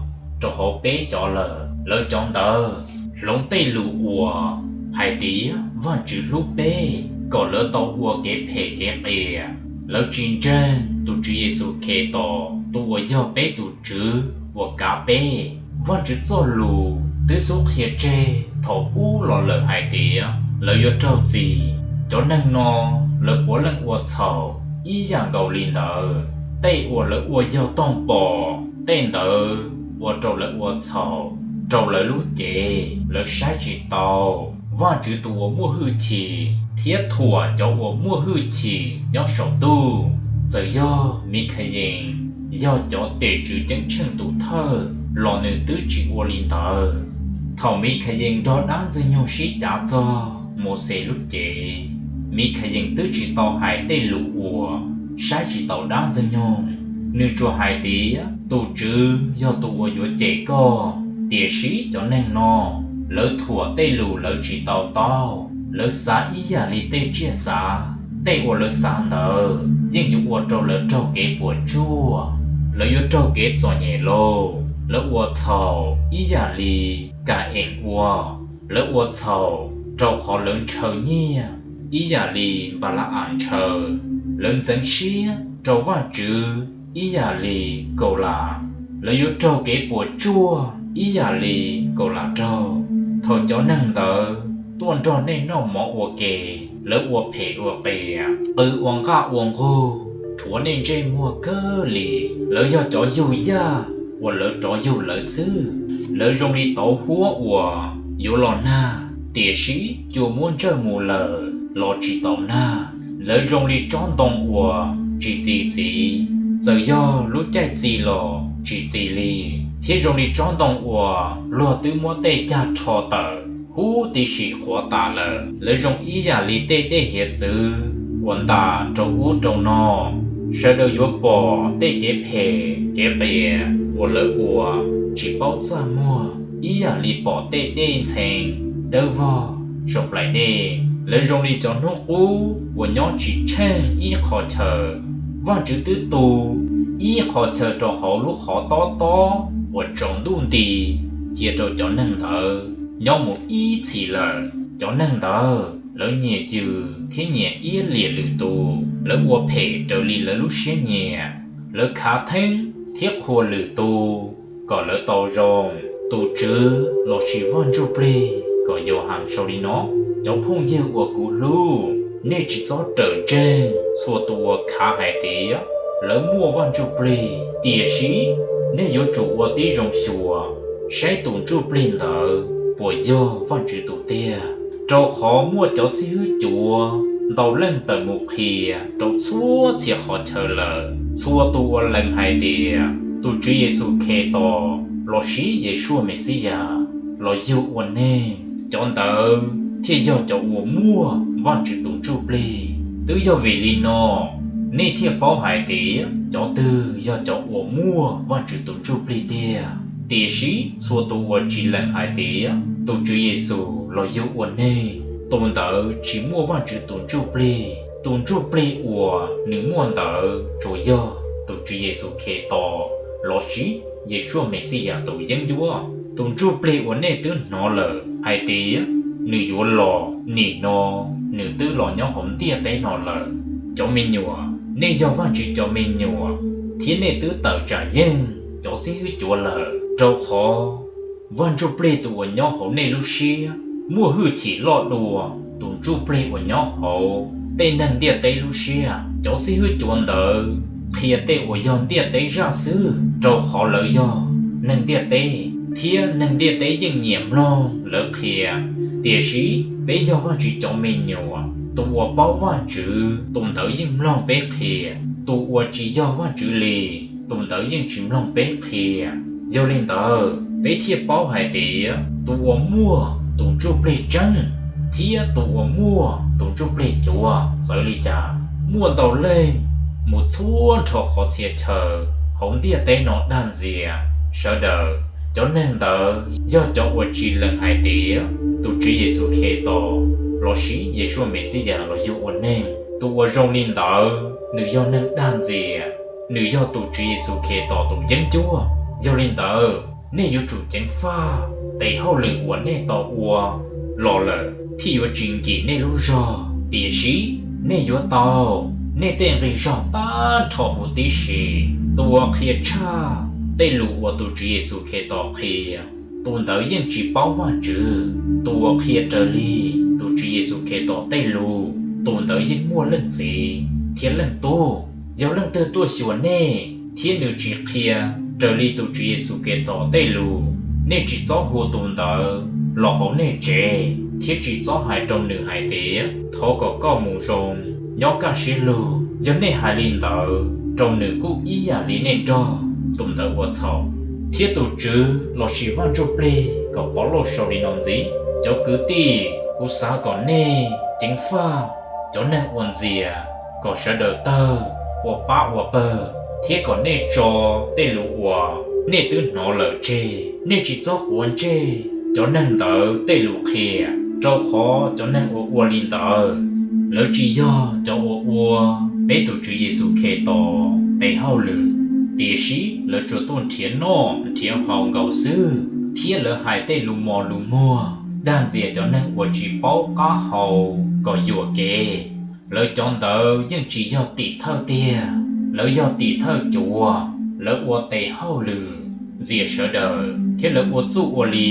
rau hauv peb cov lawm. Lawv cov ntawd hloov tej lus uas hais tias Vajtswv hlub peb, kom lawv tau ua kev phem kev qias. Lawv tsis ntseeg tus Tswv Yexus Khetos, tus uas yog peb tus Tswv uas kav peb. Vajtswv txoj lus twb xub qhia tseg thaum ub los lawm hais tias lawv yuav raug txim. Cov neeg no, lawv puav leej ua txhaum ib yam nkaus li ntawd. Tej uas lawv ua yog toog pom, tej ntawd ua rau lawv ua txhaum rau lawv lub cev. Lawv saib tsis taus Vajtswv tus uas muaj hwj chim, thiab thuam cov uas muaj hwj chim nyob saum ntuj. Txawm yog Mikhayees yog cov tim tswv ceeb tsheej tus thawj los nws twb tsis ua li ntawd. Thaum Mikhayees nrog dab Ntxwg nyoog sib cav txog Mauxes lub cev, Mikhayees twb tsis tau hais tej lus uas saib tsis taus dab Ntxwg nyoog. Nws tsuas hais tias tus TSWV yog tus uas yuav cem koj. Tiam sis cov neeg no, lawv thuam tej lus lawv tsis to taub. Lawv xav ib yam li tej tsiaj xav. Tej uas lawv xav ntawd yeej yuav ua rau lawv raug kev puas tsuaj. Lawv yuav raug kev txom nyem lauj. Lawv ua txhaum ib yam li Ka-ees ua. Lawv ua txhaum rau qhov lawv ntshaw nyiaj ib yam li Npala-as ntshaw. Lawv ntxeev siab rau Vajtswv ib yam li Kaulas. Lawv yuav raug kev puas tsuaj ib yam li Kaulas raug. Thaum cov neeg ntawd tuaj nrog nej noj mov ua ke, lawv ua phem ua qias, qw ua nqaj ua nqug, rhuav nej ntsej muag kawg li. Lawv yog cov yug yaj uas lawv rov yug lawv xwb. Lawv zoo li tauv huab uas yuav los nag, tiam sis cua muab ntsawj mus lawm los tsis tau nag. Lawv zoo li tsob ntoo uas tsis txi txiv, txawm yog lub caij txi los tsis txi li, thiab zoo li tsob ntoo uas luag twb muab tej cag rho tawm huv tib si qhuav tas lawm. Lawv zoo ib yam li tej dej hiav txwv uas ntas rau ub rau no. Sawv daws yuav pom tej kev phem kev qias uas lawv ua tsis paub txaj muag ib yam li pom tej dej ntxhee dawb vog saum nplaim dej. Lawv zoo li cov hnub qub uas nyob tsis tsheej ib qho chaw. Vajtswv twb tu ib qho chaw rau hauv lub qhov tob tob uas tsaus ntuj nti cia rau cov neeg ntawd nyob mus ib txhis lawm. Cov neeg ntawd, lawv nyiam yws thiab nyiam iab liam lwm tus. Lawv ua phem raws li lawv lub siab nyiam. Lawv khav theeb thiab qhuas lwm tus kom lawv tau zoo. Tus Tswv lossis Vaj Ntsujplig kom Yauhas sau li no: Cov phooj ywg uas kuv hlub, nej tsis txhob rawm ntseeg txhua tus uas khav hais tias lawv muaj Vaj Ntsujplig. Tiam sis nej yuav tsum ua tib zoo xyuas saib tus Ntsujplig ntawd puas yog Vajtswv tus tiag. Rau qhov muaj cov xib hwb cuav ntau leej tawm mus qhia rau txhua txhia qhov chaw lawm. Txhua tus uas lees hais tias tus Tswv Yexus Khetos lossis Yeshua Mexiyas los yug ua neeg, cov ntawd thiaj yog cov uas muaj Vajtswv tus Ntsujplig. Twb yog vim li no nej thiaj paub hais tias cov twg yog cov uas muaj Vajtswv tus Ntsujplig tiag. Tiam sis txhua tus uas tsis lees hais tias tus Tswv Yexus los yug ua neeg, tus ntawd tsis muaj Vajtswv tus Ntsujplig. Tus Ntsujplig uas nws muaj ntawd tsuas yog tus Tswv Yexus Khetos lossis Yeshua Mexiyas tus yeeb ncuab, tus Ntsujplig uas nej twb hnov lawm hais tias nws yuav los. Nim no nws twb los nyob hauv ntiaj teb no lawm. Cov me nyuam, nej yog Vajtswv cov me nyuam, thiab nej twb tawm tsam yeej cov xib hwb cuav lawm, rau qhov Vaj Ntsujplig tus uas nyob hauv nej lub siab muaj hwj chim loj dua tus ntsuj plig uas nyob hauv tej neeg ntiaj teb lub siab. Cov xib hwb cuav ntawd qhia tej uas yog ntiaj teb zaj xwb, rau qhov lawv yog neeg ntiaj teb, thiab neeg ntiaj teb yeej nyiam mloog lawv qhia. Tiam sis Peb yog Vajtswv cov me nyuam. Tus uas paub Vajtswv, tus ntawd yeej mloog peb qhia. Tus uas tsis yog Vajtswv li, tus ntawd yeej tsis mloog peb qhia. Yog li ntawd, peb thiaj paub hais tias tus uas muaj tus Ntsujplig tseeb thiab tus uas muaj tus Ntsujplig cuav txawv li cas. Muaj ntau leej mus txhua nrho qhov txhia chaw hauv ntiaj teb no dag ntxias sawv daws. Cov neeg ntawd yog cov uas tsis lees hais tias tus Tswv Yexus Khetos lossis Yeshua Mexiyas los yug ua neeg. Tus uas zoo li ntawd, nws yog neeg dag ntxias, nws yog tus Tswv Yexus Khetos tus yeeb ncuab. Yog li ntawd, nej yuav tsum ceev faj tes hauj lwm uas nej tau ua los lawm thiaj yuav tsis nkim nej lub zog. Tiam sis nej yuav tau nej tej nqi zog tag nrho huv tib si. Tus uas qhia tshaj tej lus uas tus Tswv Yexus Khetos qhia, tus ntawd yeej tsis paub Vajtswv. Tus uas qhia raws li tus Tswv Yexus Khetos tej lus, tus ntawd yeej muaj Leej Txiv thiab Leej Tub. Yog leej twg tuaj xyuas nej thiab nws tsis qhia raws li tus Tswv Yexus Khetos tej lus, nej tsis txhob hu tus ntawd los hauv nej tsev thiab tsis txhob hais rau nws hais tias, thov kom koj mus zoo, nyob kaj siab lug. Yog nej hais li ntawd rau nws kuj ib yam li nej nrog tus ntawd ua txhaum. Thiab tus Tswv lossis Vaj Ntsujplig kom Povlauj sau li no ntxiv: Cov kwv tij, kuv xav kom nej ceev faj cov neeg uas ntxias, kom sawv daws tawg ua pab ua pawg, thiab kom nej tso tej lus uas nej twb hnov lawm tseg. Nej tsis txhob quav ntsej cov neeg ntawd tej lus qhia, rau qhov cov neeg uas ua li ntawd, lawv tsis yog cov uas ua peb tus Tswv Yexus Khetos tes hauj lwm, tiam sis lawv tsuas tuaj nrhiav noj nrhiav haus nkaus xwb, thiab lawv hais tej lus mos lus muag dag ntxias cov neeg uas tsis paub qab hau kom yuam kev. Lawv cov ntawd yeej tsis yog tim thawj tiag, lawv yog tim thawj cuav. Lawv ua tes hauj lwm ntxias sawv daws, thiab lawv ua txuj ua li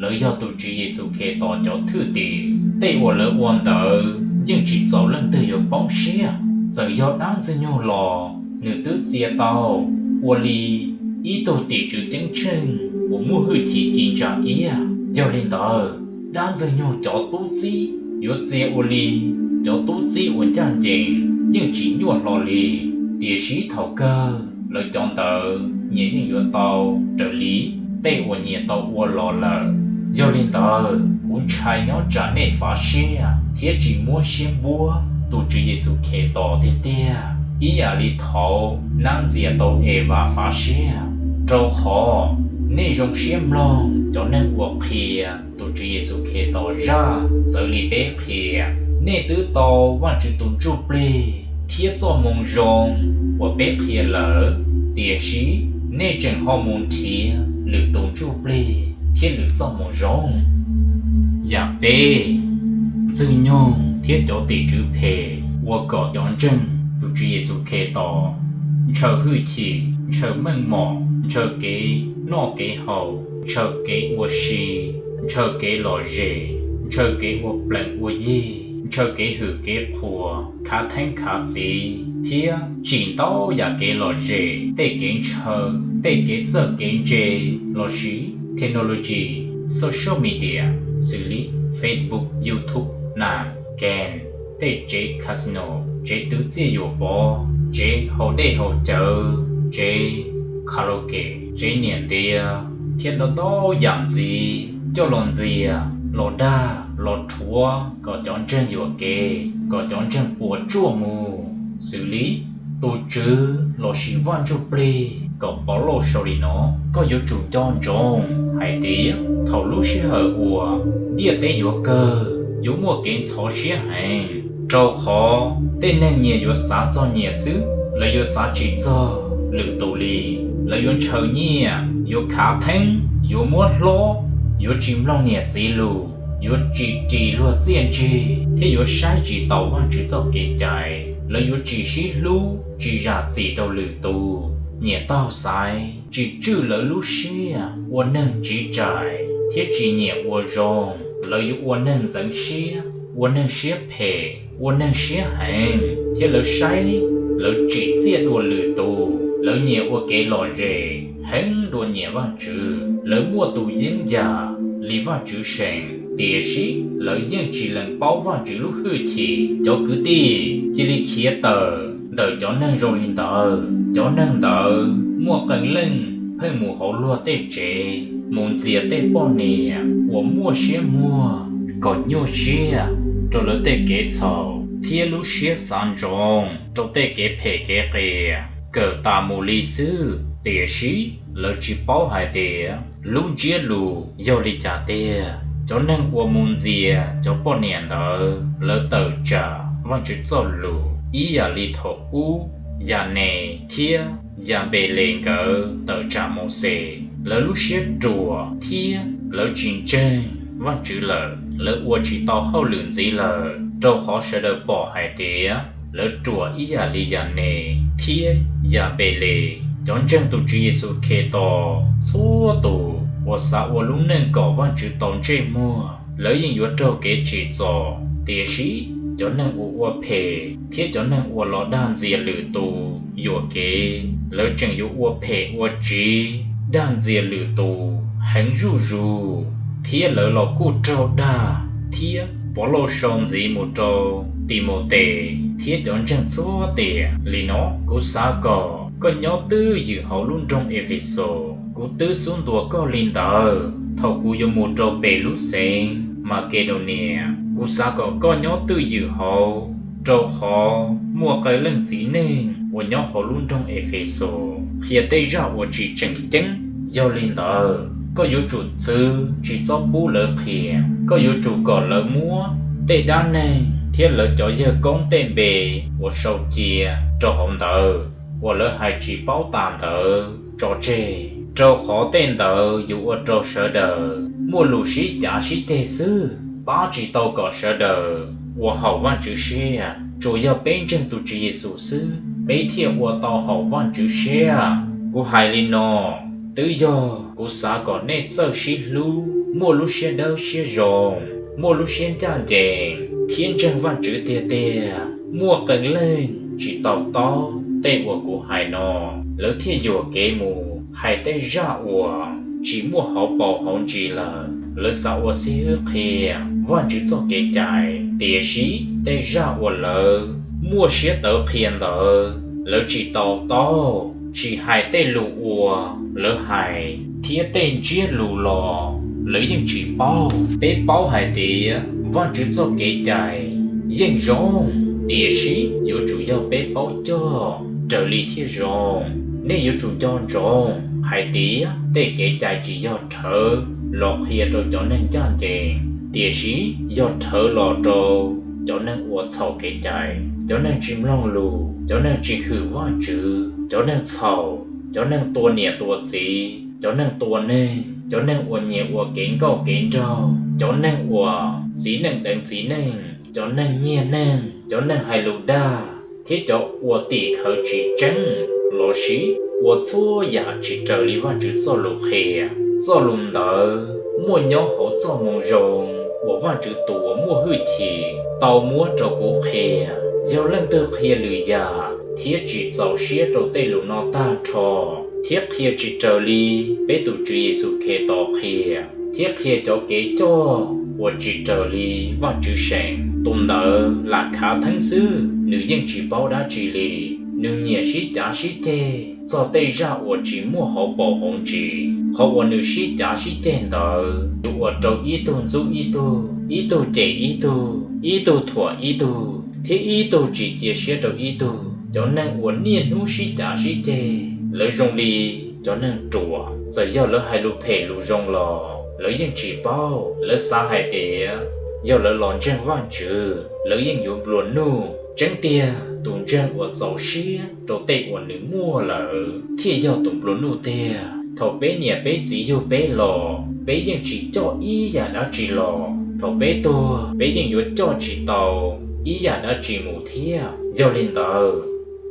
lawv yog tus Tswv Yexus Khetos cov thwj tim. Tej uas lawv ua ntawd yeej tsis txaus leej twg yuav poob siab. Txawm yog dab Ntxwg nyoog los nws twb txia tau ua li ib tug tim tswv ceeb tsheej uas muaj hwj chim ci ntsa iab. Yog li ntawd, dab Ntxwg nyoog cov tub txib yuav txia ua li cov tub txib uas ncaj ncees yeej tsis nyuaj hlo li, tiam sis thaum kawg lawv cov ntawd nyias yeej yuav tau raws li tej uas nyias tau ua los lawm. Yog li ntawd, kuv ntshai nyob tsam nej fav siab thiab tsis muab siab npuab tus Tswv Yexus Khetos tiag tiag, ib yam li thaud nab ntxias tau Evas fav siab, rau qhov nej zoo siab mloog cov neeg uas qhia tus Tswv Yexus Khetos zaj txawv li peb qhia. Nej twb tau Vajtswv tus Ntsujplig thiab txoj moo zoo uas peb qhia lawm, tiam sis nej tseem ho mus nrhiav lwm tus ntsuj plig thiab lwm txoj moo zoo. Yam peb, Ntxwg nyoog thiab cov tim tswv phem ua kom cov ntseeg tus Tswv Yexus Khetos ntshaw hwj chim, ntshaw meej mom, ntshaw kev noj kev haus, ntshaw kev ua si, ntshaw kev lom zem, ntshaw kev ua plees ua yig, ntshaw kev hwm kev qhuas, khav theeb khav txiv, thiab tsim ntau yam kev lom zem, tej kev ntshaw, tej kev txawj kev ntse lossis technology, social media, xws li Facebook, YouTube, nas, game, tej tsev casino, tsev twv txiaj yuam pov, tsev haus dej haus cawv, tsev karaoke, tsev niam ntiav, thiab ntau ntau yam ntxiv coj los ntxias, los dag, los rhuav kom cov ntseeg yuam kev, kom cov ntseeg puas tsuaj mus. Xws li tus Tswv lossis Vaj Ntsujplig kom Povlauj sau li no: Koj yuav tsum nco ntsoov hais tias thaum lub sij hawm uas ntiaj teb yuav kawg, yuav muaj kev ntxhov siab heev, rau qhov tej neeg nyias yuav xav txog nyias xwb, lawv yuav xav tsis txog lwm tus li. Lawv yuav ntshaw nyiaj, yuav khav theeb, yuav muab hlob, yuav tsis mloog niam txiv lus, yuav tsis ris luag txiaj ntsig, thiab yuav saib tsis taus Vajtswv txoj kev cai. Lawv yuav tsis sib hlub, tsis zam txim rau lwm tus, nyiam taug xaiv, tsis tswj lawv lub siab, ua neeg tsiv tsaim, thiab tsis nyiam ua zoo. Lawv yuav ua neeg ntxeev siab, ua neeg siab phem, ua neeg siab heev, thiab lawv saib lawv tsim txiaj dua lwm tus. Lawv nyiam ua kev lom zem heev dua nyiam Vajtswv. Lawv muaj tus yeeb yam li Vajtswv seem, tiam sis lawv yeej tsis lees paub Vajtswv lub hwj chim. Cov kwv tij, cia li khiav tawm ntawm cov neeg zoo li ntawd. Cov neeg ntawd muaj qee leej pheej mus hauv luag tej tsev, mus ntxias tej poj niam uas muaj siab muag kom nyuaj siab rau lawv tej kev txhaum thiab lub siab xav ntsoov rau tej kev phem kev qias kawm tas mus li xwb, tiam sis lawv tsis paub hais tias lub ntsiab lus yog li cas tiag. Cov neeg uas mus ntxias cov poj niam ntawd, lawv tawm tsam Vajtswv txoj lus ib yam li thaum ub Yanes thiab Yanpeles nkawd tawm tsam Mauxes. Lawv lub siab ruam thiab lawv tsis ntseeg Vajtswv lawm, lawv ua tsis tau hauj lwm ntxiv lawm, rau qhov sawv daws pom hais tias lawv ruam ib yam li Yanes thiab Yanpeles. Cov ntseeg tus Tswv Yexus Khetos txhua tus uas xav ua lub neej kom Vajtswv tau ntsej muag, lawv yeej yuav raug kev tsim txom. Tiam sis cov neeg uas ua phem thiab cov neeg uas los dag ntxias lwm tus yuam kev, lawv tseem yuav ua phem ua tsiv dag ntxias lwm tus heev zuj zus, thiab lawv los kuj raug dag thiab. Povlauj sau ntxiv mus rau Timautes thiab cov ntseeg txhua tiam li no: Kuv xav kom koj nyob twj ywm hauv lub nroog Efexus. Kuv twb xub ntuas koj li ntawd thaum kuv yuav mus rau pem lub xeev Makedaunias. Kuv xav kom koj nyob twj ywm hauv, rau qhov muaj qee leej txiv neej uas nyob hauv lub nroog Efexus qhia tej zaj uas tsis tseem ceeb. Yog li ntawd, koj yuav tsum txwv tsis txhob pub lawv qhia. Koj yuav tsum kom lawv muab tej dab neeg thiab lawv cov yawg koob tej npe uas sau cia rau hauv ntawv uas lawv hais tsis paub tas ntawd tso tseg, rau qhov tej ntawd yuav ua rau sawv daws muaj lus sib cav sib ceg xwb, pab tsis tau kom sawv daws ua haum Vajtswv siab. Tsuas yog peb ntseeg tus Tswv Yexus xwb, peb thiaj ua tau haum Vajtswv siab. Kuv hais li no twb yog kuv xav kom nej txawj sib hlub, muaj lub siab dawb siab zoo, muaj lub siab ncaj ncees thiab ntseeg Vajtswv tiag tiag. Muaj qee leej tsis to taub tej uas kuv hais no, lawv thiaj yuam kev mus hais tej zaj uas tsis muaj hauv paus hauv ntsis lawm. Lawv xav ua xib hwb qhia Vajtswv txoj kev cai, tiam sis tej zaj uas lawv muaj siab tawv qhia ntawd lawv tsis to taub, tsis hais tej lus uas lawv hais thiab tej ntsiab lus los lawv yeej tsis paub. Peb paub hais tias Vajtswv txoj kev cai yeej zoo, tiam sis yuav tsum yog peb paub coj raws li thiaj zoo. Nej yuav tsum nco ntsoov hais tias tej kev cai tsis yog rhawv los qhia rau cov neeg ncaj ncees, tiam sis yog rhawv los rau cov neeg ua txhaum kev cai, cov neeg tsis mloog lus, cov neeg tsis hwm Vajtswv, cov neeg txhaum, cov neeg tua niam tua txiv, cov neeg tua neeg, cov neeg uas nyiam ua kev nkauj kev nraug, cov neeg uas txiv neej deev txiv neej, cov neeg nyiag neeg, cov neeg hais lus dag, thiab cov ua tim khawv tsis tseeb lossis ua txhua yam tsis raws li Vajtswv txoj lus qhia. Txoj lus ntawd muaj nyob hauv Txojmoo Zoo uas Vajtswv tus uas muaj hwj chim tau muab rau kuv qhia. Yog leej twg qhia lwm yam thiab tsis txaus siab rau tej lus no tag nrho, thiab qhia tsis raws li peb tus Tswv Yexus Khetos qhia, thiab qhia cov kev coj uas tsis raws li Vajtswv seem, tus ntawd lam khav theeb xwb, nws yeej tsis paub dab tsi li. Nws nyiam sib cav sib ceg txog tej zaj uas tsis muaj hauv paus hauv ntsis. Qhov uas nws sib cav sib ceg ntawd yuav ua rau ib tug ntxub ib tug, ib tug cem ib tug, ib tug thuam ib tug, thiab ib tug tsis cia siab rau ib tug. Cov neeg uas niaj hnub sib cav sib ceg, lawv zoo li cov neeg ruam. Txawm yog lawv hais lus phem lus zoo los lawv yeej tsis paub. Lawv xav hais tias yog lawv los ntseeg Vajtswv, lawv yeej yuav nplua nuj. Tseeb tiag, tus ntseeg uas txaus siab rau tej uas nws muaj lawm thiaj yog tus nplua nuj tiag. Thaum peb niam peb txiv yug peb los, peb yeej tsis coj ib yam dab tsi los. Thaum peb tuag, peb yeej yuav coj tsis tau ib yam dab tsi mus thiab. Yog li ntawd,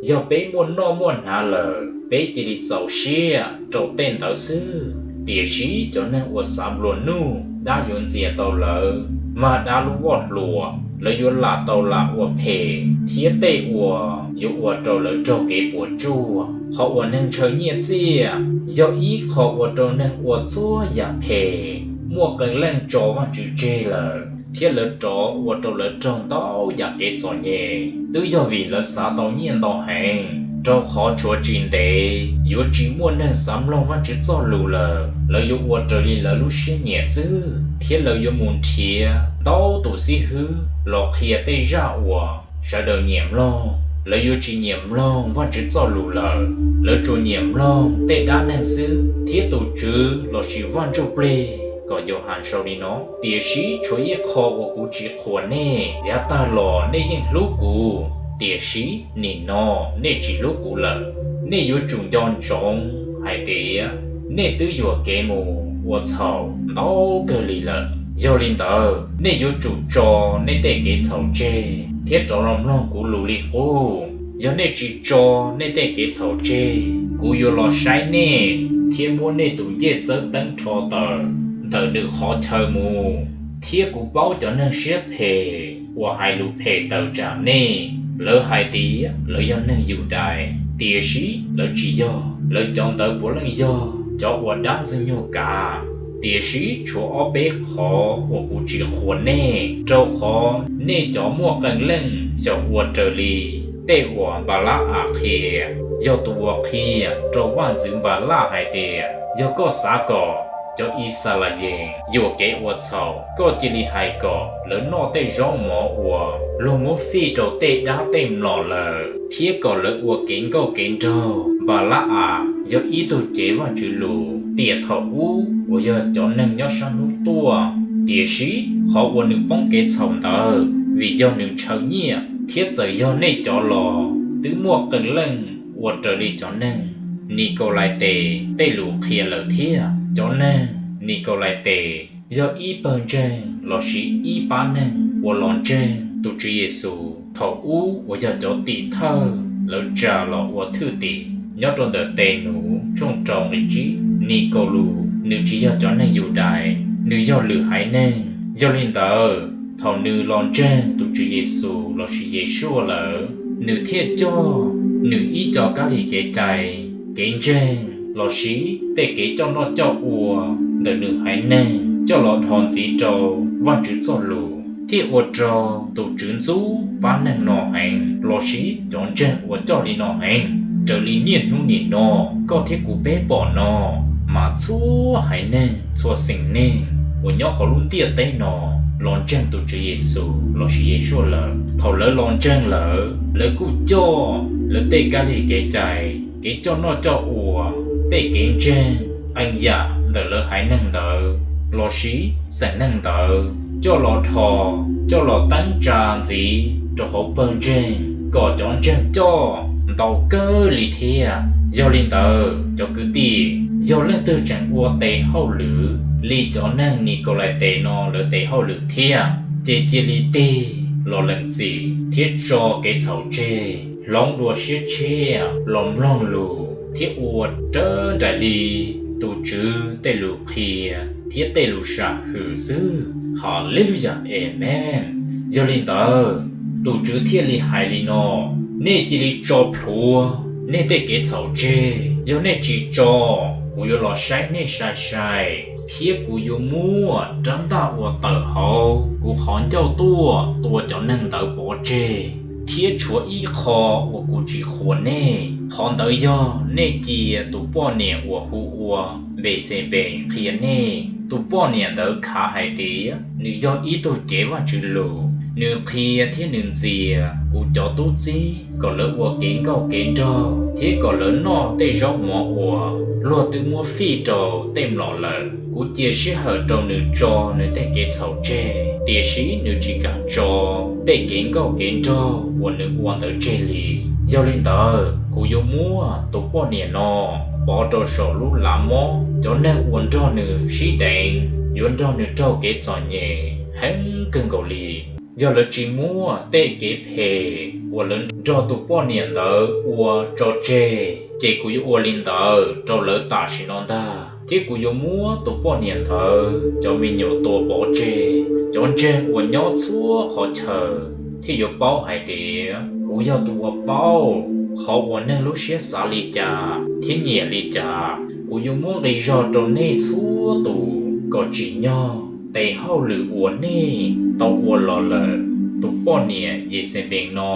yog peb muaj noj muaj hnav lawm, peb cia li txaus siab rau tej ntawd xwb. Tiam sis cov neeg uas xav nplua nuj, dab yuav ntxias tau lawv, mag dab lub voj hlua, lawv yuav lam tau lam ua phem, thiab tej uas yuav ua rau lawv raug kev puas tsuaj. Qhov uas neeg ntshaw nyiaj txiaj yog ib qho ua rau neeg ua txhua yam phem. muaj qee leej tso Vajtswv tseg lawm thiab lawv rov ua rau lawv raug ntau yam kev txom nyem, twb yog vim lawv xav tau nyiaj ntau heev. Rau qhov tshuav tsis ntev yuav tsis muaj neeg xav mloog Vajtswv txoj lus lawm, lawv yuav ua raws li lawv lub siab nyiam xwb, thiab lawv yuav mus nrhiav ntau tus xib hwb los qhia tej zaj uas sawv daws nyiam mloog. Lawv yuav tsis nyiam mloog Vajtswv txoj lus lawm, lawv tsuas nyiam mloog tej dab neeg xwb, thiab tus Tswv lossis Vaj Ntsujplig kom Yauhas sau li no: Tiam sis tshuav ib qho uas kuv tsis qhuas nej: yav tag los nej yeej hlub kuv, tiam sis nim no nej tsis hlub kuv lawm. Nej yuav tsum nco ntsoov hais tias nej twb yuam kev mus ua txhaum ntau kawg li lawm. Yog li ntawd, nej yuav tsum tso nej tej kev txhaum tseg thiab rov los mloog kuv lus li qub. Yog nej tsis tso nej tej kev txhaum tseg, kuv yuav los saib nej thiab muab nej tus ncej txawb teeb rho tawm ntawm nws qhov chaw mus. Thiab kuv paub cov neeg siab phem uas hais lus phem tawm tsam nej. Lawv hais tias lawv yog neeg Yudais, tiam sis lawv tsis yog. Lawv cov ntawd puav leej yog cov uas dab Ntxwg nyoog kav. Tiam sis tshuav ob peb qhov uas kuv tsis qhuas nej, rau qhov nej cov muaj qee leej xyaum ua raws li tej uas Npala-as qhia, yog tus uas qhia rau vaj ntxwv Npalaj hais tias: Yog koj xav kom cov Yixalayees yuam kev ua txhaum, koj cia li hais kom lawv noj tej zaub mov uas luag muab fij rau tej dab tej mlom lawm, thiab kom lawv ua kev nkauj kev nraug. Npala-as yog ib tug cev Vajtswv lus tiam thaum ub uas yog cov neeg nyob sab hnub tuaj, tiam sis qhov uas nws poob kev txhaum ntawd vim yog nws ntshaw nyiaj. Thiab txawm yog nej cov los twb muaj qee leej ua raws li cov neeg Nikaulaites tej lus qhia lawm thiab. Cov neeg Nikaulaites yog ib pawg ntseeg lossis ib pab neeg uas los ntseeg tus Tswv Yexus thaum ub uas yog cov tim thawj lawv tsa los ua thwj tim nyob rau ntawm Tes Nus tshooj rau nqe tsib. Nikaulus nws tsis yog cov neeg Yudais, nws yog lwm haiv neeg. Yog li ntawd, thaum nws los ntseeg tus Tswv Yexus lossis Yeshua lawm, nws thiaj coj nws ib co kab lig kev cai, kev ntseeg lossis tej kev coj noj coj ua ntawm nws haiv neeg coj los dhos ntxiv rau Vajtswv txoj lus, thiaj ua rau tus Tswv ntxub pab neeg no heev lossis cov ntseeg uas coj li no heev. Raws li niaj hnub nim no koj thiab kuv peb pom no, mas txhua haiv neeg txhua xeem neeg uas nyob hauv lub ntiaj teb no los ntseeg tus Tswv Yexus lossis Yeshua lawm. Thaum lawv los ntseeg lawm, lawv kuj coj lawv tej kab lig kev cai, kev coj noj coj ua, tej kev ntseeg, qee yam ntawm lawv haiv neeg ntawd lossis xeem neeg ntawd coj los dhos, coj los teeb tsa ntxiv rau hauv pawg ntseeg kom cov ntseeg coj ntau kawg li thiab. Yog li ntawd cov kwv tij, yog leej twg tseem ua tes hauj lwm li cov neeg Nikaulaites no lawv tes hauj lwm thiab, ces cia li tig los lees txim thiab tso kev txhaum tseg, hloov dua siab tshiab los mloog lus thiab ua raws nraim li tus Tswv tej lus qhia thiab tej lus sam hwm xwb. Haleluyas, Amees. Yog li ntawd, tus Tswv thiaj li hais li no: Nej cia li tso plhuav nej tej kev txhaum tseg. Yog nej tsis tso, kuv yuav los saib nej sai sai, thiab kuv yuav muab rab ntaj uas tawm hauv kuv qhov ncauj tuaj tua cov neeg ntawd pov tseg. Thiab tshuav ib qho uas kuv tsis qhuas nej, qhov ntawd yog nej cia tus poj niam uas hu ua Npexenpees qhia nej. Tus poj niam ntawd khav hais tias nws yog ib tug cev Vajtswv lus, nws qhia thiab nws ntxias kuv cov tub txib kom lawv ua kev nkauj kev nraug thiab kom lawv noj tej zaub mov uas luag twb muab fij rau tej mlom lawm. Kuv cia sij hawm rau nws tso nws tej kev txhaum tseg, tiam sis nws tsis kam tso tej kev nkauj kev nraug uas nws ua ntawd tseg li. Yog li ntawd, kuv yuav muab tus poj niam no pov rau saum lub lav mob. Cov neeg uas nrog nws sib deev yuav nrog nws raug kev txom nyem heev kawg nkaus li. Yog lawv tsis muab tej kev phem uas lawv nrog tus poj niam ntawd ua tso tseg, ces kuv yuav ua li ntawd rau lawv tam sim no ntag, thiab kuv yuav muab tus poj niam ntawd cov me nyuam tua pov tseg. Cov ntseeg uas nyob txhua qhov chaw thiaj yuav paub hais tias kuv yog tus uas paub qhov uas neeg lub siab xav li cas thiab nyiam li cas. Kuv yuav muab nqi zog rau nej txhua tus, kom tsim nyog tes hauj lwm uas nej tau ua los lawm. Tus poj niam Yexenpees no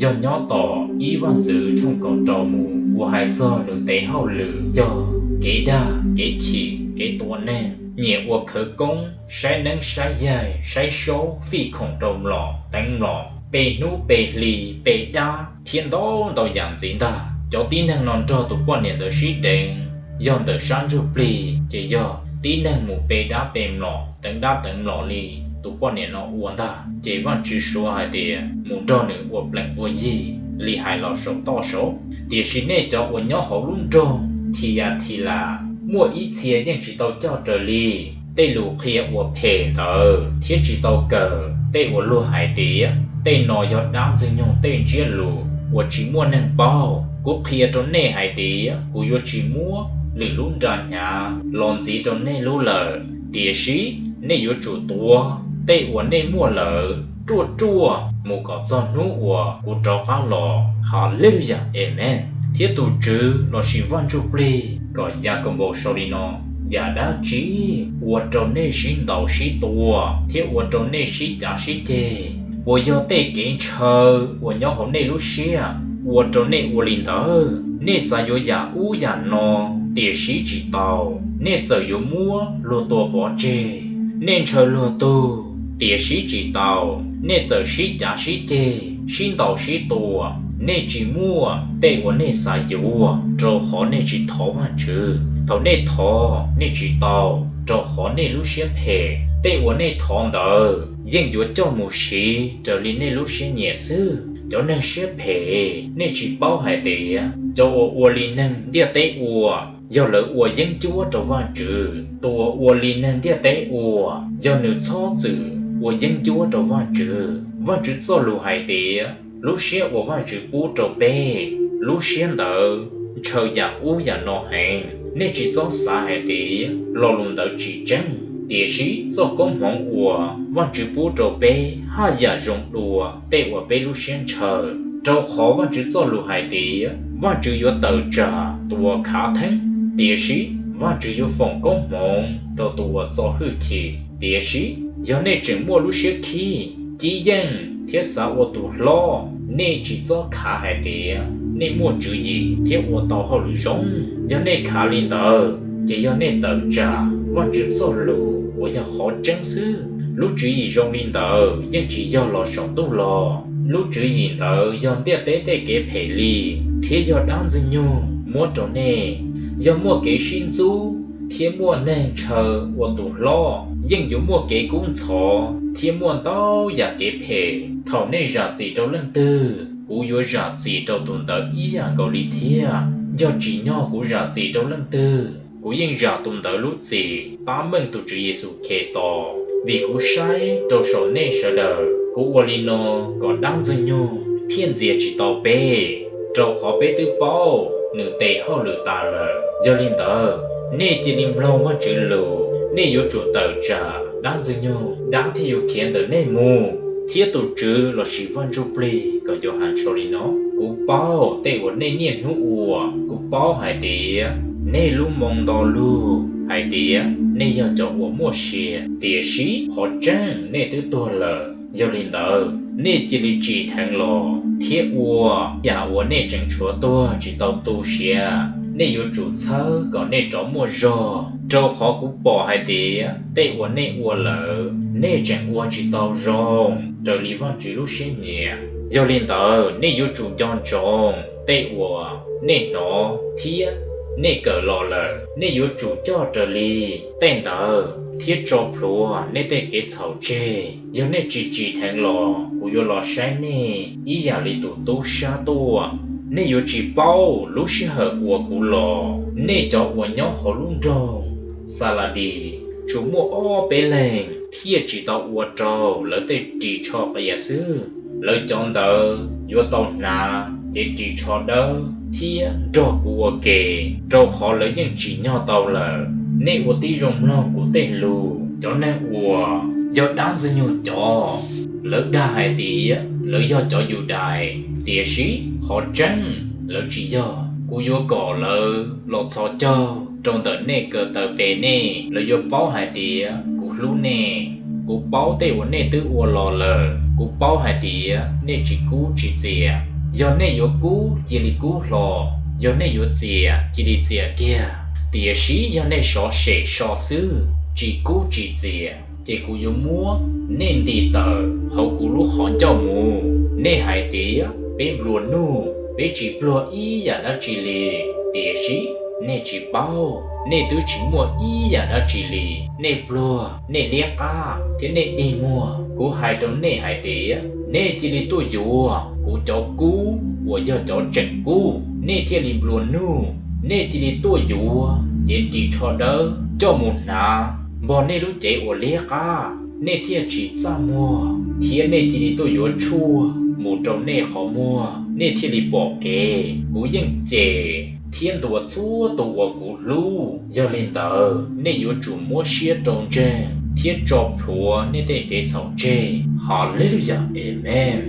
yog nyob tom ib Vaj ntxwv tshooj kaum rau mus uas hais txog nws tes hauj lwm yog kev dag, kev chim, kev tua neeg, nyiam ua khawv koob, saib neeb saib yaig, saib saub, fij khoom rau mlom teev mlom, pe hnub pe hli, pe dab thiab ntau ntau yam ntxiv ntag. Cov tib neeg no nrog tus poj niam ntawd sib deev yog ntawm sab ntsuj plig ces yog tib neeg mus pe dab pe mlom, teev dab teev mlom li tus poj niam no ua ntag. Ces Vajtswv suav hais tias mus nrog nws ua plees ua yig li hais los saum toj saud. Tiam sis nej cov uas nyob hauv lub nroog Thiyatilas, muaj ib txhia yeej tsis tau coj raws li tej lus qhia uas phem ntawd thiab tsis tau kawm tej uas luag hais tias tej no yog dab Ntxwg nyoog tej ntsiab lus uas tsis muaj neeg paub. Kuv qhia rau nej hais tias kuv yuav tsis muab lwm lub nra hnyav los ntxiv rau nej lub lawm, tiam sis nej yuav tsum tuav tej uas nej muaj lawm ruaj ruaj mus kom txog hnub uas kuv rov qab los. Haleluya, Amees. Thiab tus Tswv lossis Vaj Ntsujplig kom Yakaunpaus sau li no: Yam dab tsi ua rau nej sib ntaus sib tua thiab ua rau nej sib cav sib ceg? Puas yog tej kev ntshaw uas nyob hauv nej lub siab ua rau nej ua li ntawd? Nej xav yuav yam ub yam no, tiam sis tsis tau; nej txawm yuav muab luag tua pov tseg. Nej ntshaw luag tug, tiam sis tsis tau; nej txawm sib cav sib ceg, sib ntaus sib tua. Nej tsis muaj tej uas nej xav yuav, rau qhov nej tsis thov Vajtswv. Thaum nej thov, nej tsis tau, rau qhov nej lub siab phem. Tej uas nej thov ntawd yeej yuav coj mus siv raws li nej lub siab nyiam xwb. Cov neeg siab phem, nej tsis paub hais tias cov uas ua li neeg ntiaj teb ua, yog lawv ua yeeb ncuab rau Vajtswv? Tus uas ua li neeg ntiaj teb ua, yog nws txhob txwm ua yeeb ncuab rau Vajtswv. Vajtswv txoj lus hais tias, lub siab uas Vajtswv pub rau peb, lub siab ntawd ntshaw yam ub yam no heev. Nej tsis txhob xav hais tias lo lus ntawd tsis tseeb, tiam sis txoj koob hmoov uas Vajtswv pub rau peb haj yam zoo dua tej uas peb lub siab ntshaw. Rau qhov Vajtswv txoj lus hais tias, Vajtswv yuav tawm tsam tus uas khav theeb, tiam sis Vajtswv yuav foom koob hmoov rau tus uas txo hwj chim. Tiam sis yog nej tseem muaj lub siab khib, cib yeej thiab xav ua tus hlob, nej tsis txhob khav hais tias nej muaj tswv yim thiab ua tau hauj lwm zoo. Yog nej khav li ntawd, ces yog nej tawm tsam Vajtswv txoj lus uas yog qhov tseeb xwb. Lub tswv yim zoo li ntawd yeej tsis yog los saum ntuj los. Lub tswv yim ntawd yog ntiaj teb tej kev phem li, thiab yog dab Ntxwg nyoog muab rau nej. Yog muaj kev sib ntxub thiab muaj neeg ntshaw ua tus hlob, yeej yuav muaj kev kub ntxhov thiab muaj ntau yam kev phem. Thaum nej zam txim rau leej twg, kuv yuav zam txim rau tus ntawd ib yam nkaus li thiab. Yog tsim nyog kuv zam txim rau leej twg, kuv yeej zam tus ntawd lub txim tab meeg tus Tswv Yexus Khetos, vim kuv saib rau saum nej sawv daws. Kuv ua li no kom dab Ntxwg nyoog thiaj ntxias tsis tau peb, rau qhov peb twb paub nws tes hauj lwm tas lawm. Yog li ntawd, nej cia li mloog Vajtswv lus, nej yuav tsum tawm tsam dab Ntxwg nyoog, dab thiaj yuav khiav ntawm nej mus. Thiab tus Tswv lossis Vaj Ntsujplig kom Yauhas sau li no: Kuv paub tej uas nej niaj hnub ua. Kuv paub hais tias nej lub moo nto lug hais tias nej yog cov uas muaj sia, tiam sis qhov tseeb nej twb tuag lawm. Yog li ntawd, nej cia li tsim dheev los thiab ua yam uas nej tseem tshuav tuag tsis tau tu siav. Nej yuav tsum txhawb kom nej rov muaj zog, rau qhov kuv pom hais tias tej uas nej ua lawm, nej tseem ua tsis tau zoo raws li Vajtswv lub siab nyiam. Yog li ntawd, nej yuav tsum nco ntsoov tej uas nej hnov thiab nej kawm los lawm. Nej yuav tsum coj raws li tej ntawd thiab tso plhuav nej tej kev txhaum tseg. Yog nej tsis tsim dheev los, kuv yuav los saib nej ib yam li tus tub sab tuaj. Nej yuav tsis paub lub sij hawm uas kuv los. Nej cov uas nyob hauv lub nroog Xaladis, tsuas muaj ob peb leeg thiaj tsis tau ua rau lawv tej ris tsho qias xwb. Lawv cov ntawd yuav tau hnav cev ris tsho dawb thiab nrog kuv ua ke, rau qhov lawv yeej tsim nyog tau lawm. Nej ua tib zoo mloog kuv tej lus. Cov neeg uas yog dab Ntxwg nyoog cov, lawv dag hais tias lawv yog cov Yudais, tiam sis qhov tseeb lawv tsis yog. Kuv yuav kom lawv los txhos caug rau ntawm nej ko taw pe nej, lawv yuav paub hais tias kuv hlub nej. Kuv paub tej uas nej twb ua los lawm. Kuv paub hais tias nej tsis kub tsis txias. Yog nej yuav kub, cia li kub hlo. Yog nej yuav txias, cia li txias kiag. Tiam sis yog nej sov sem so xwb, tsis kub tsis txias, ces kuv yuav muab nej nti tawm hauv kuv lub qhov ncauj mus. Nej hais tias, peb nplua nuj, peb tsis pluag ib yam dab tsi li. Tiam sis nej tsis paub, nej twb tsis muaj ib yam dab tsi li. Nej pluag, nej liab qab, thiab nej dig muag. Kuv hais rau nej hais tias, nej cia li tuaj yuav kuv cov kub uas yog cov tseem kub, nej thiaj li nplua nuj. Nej cia li tuaj yuav cev ris tsho dawb coj mus hnav npog nej lub cev uas liab qab, nej thiaj tsis txaj muag. Thiab nej cia li tuaj yuav tshuaj mus rau nej qhov muag, nej thiaj li pom kev. Kuv yeej cem thiab ntuas txhua tus uas kuv hlub. Yog li ntawd, nej yuav tsum muab siab rau ntseeg thiab tso plhuav nej tej kev txhaum tseg. Hallelujah, amen.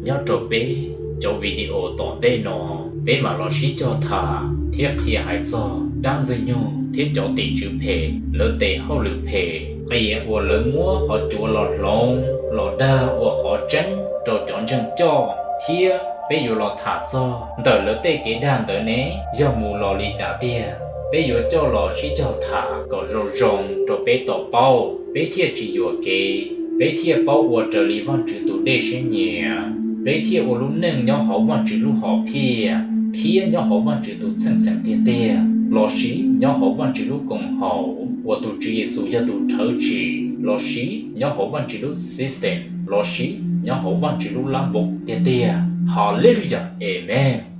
Nyob rau peb cov video tom ntej no, peb mam los sib cog tham thiab qhia hais txog dab Ntxwg Nyoog thiab cov tim tswv phem lawv tes hauj lwm phem, qias uas lawv muab qhov cuav los hloov los dag ua qhov tseeb rau cov ntseeg coj, thiab peb yuav los tham txog ntawm lawv tej kev dag ntawd ne yog mus los li cas tiag. Peb yuav coj los sib cog tham kom zoo zoo rau peb tau paub, peb thiaj tsis yuam kev, peb thiaj paub ua raws li Vajtswv tus dej siab nyiam, peb thiaj ua lub neej nyob hauv Vajtswv lub hom phiaj, thiab nyob hauv Vajtswv tus txheej xeem tiag tiag, lossis nyob hauv Vajtswv lub koom haum uas tus Tswv Yexus yog tus rhawv tsim, lossis nyob hauv Vajtswv lub system, lossis nyob hauv Vajtswv lub lab npoov tiag tiag. Hallelujah, amen.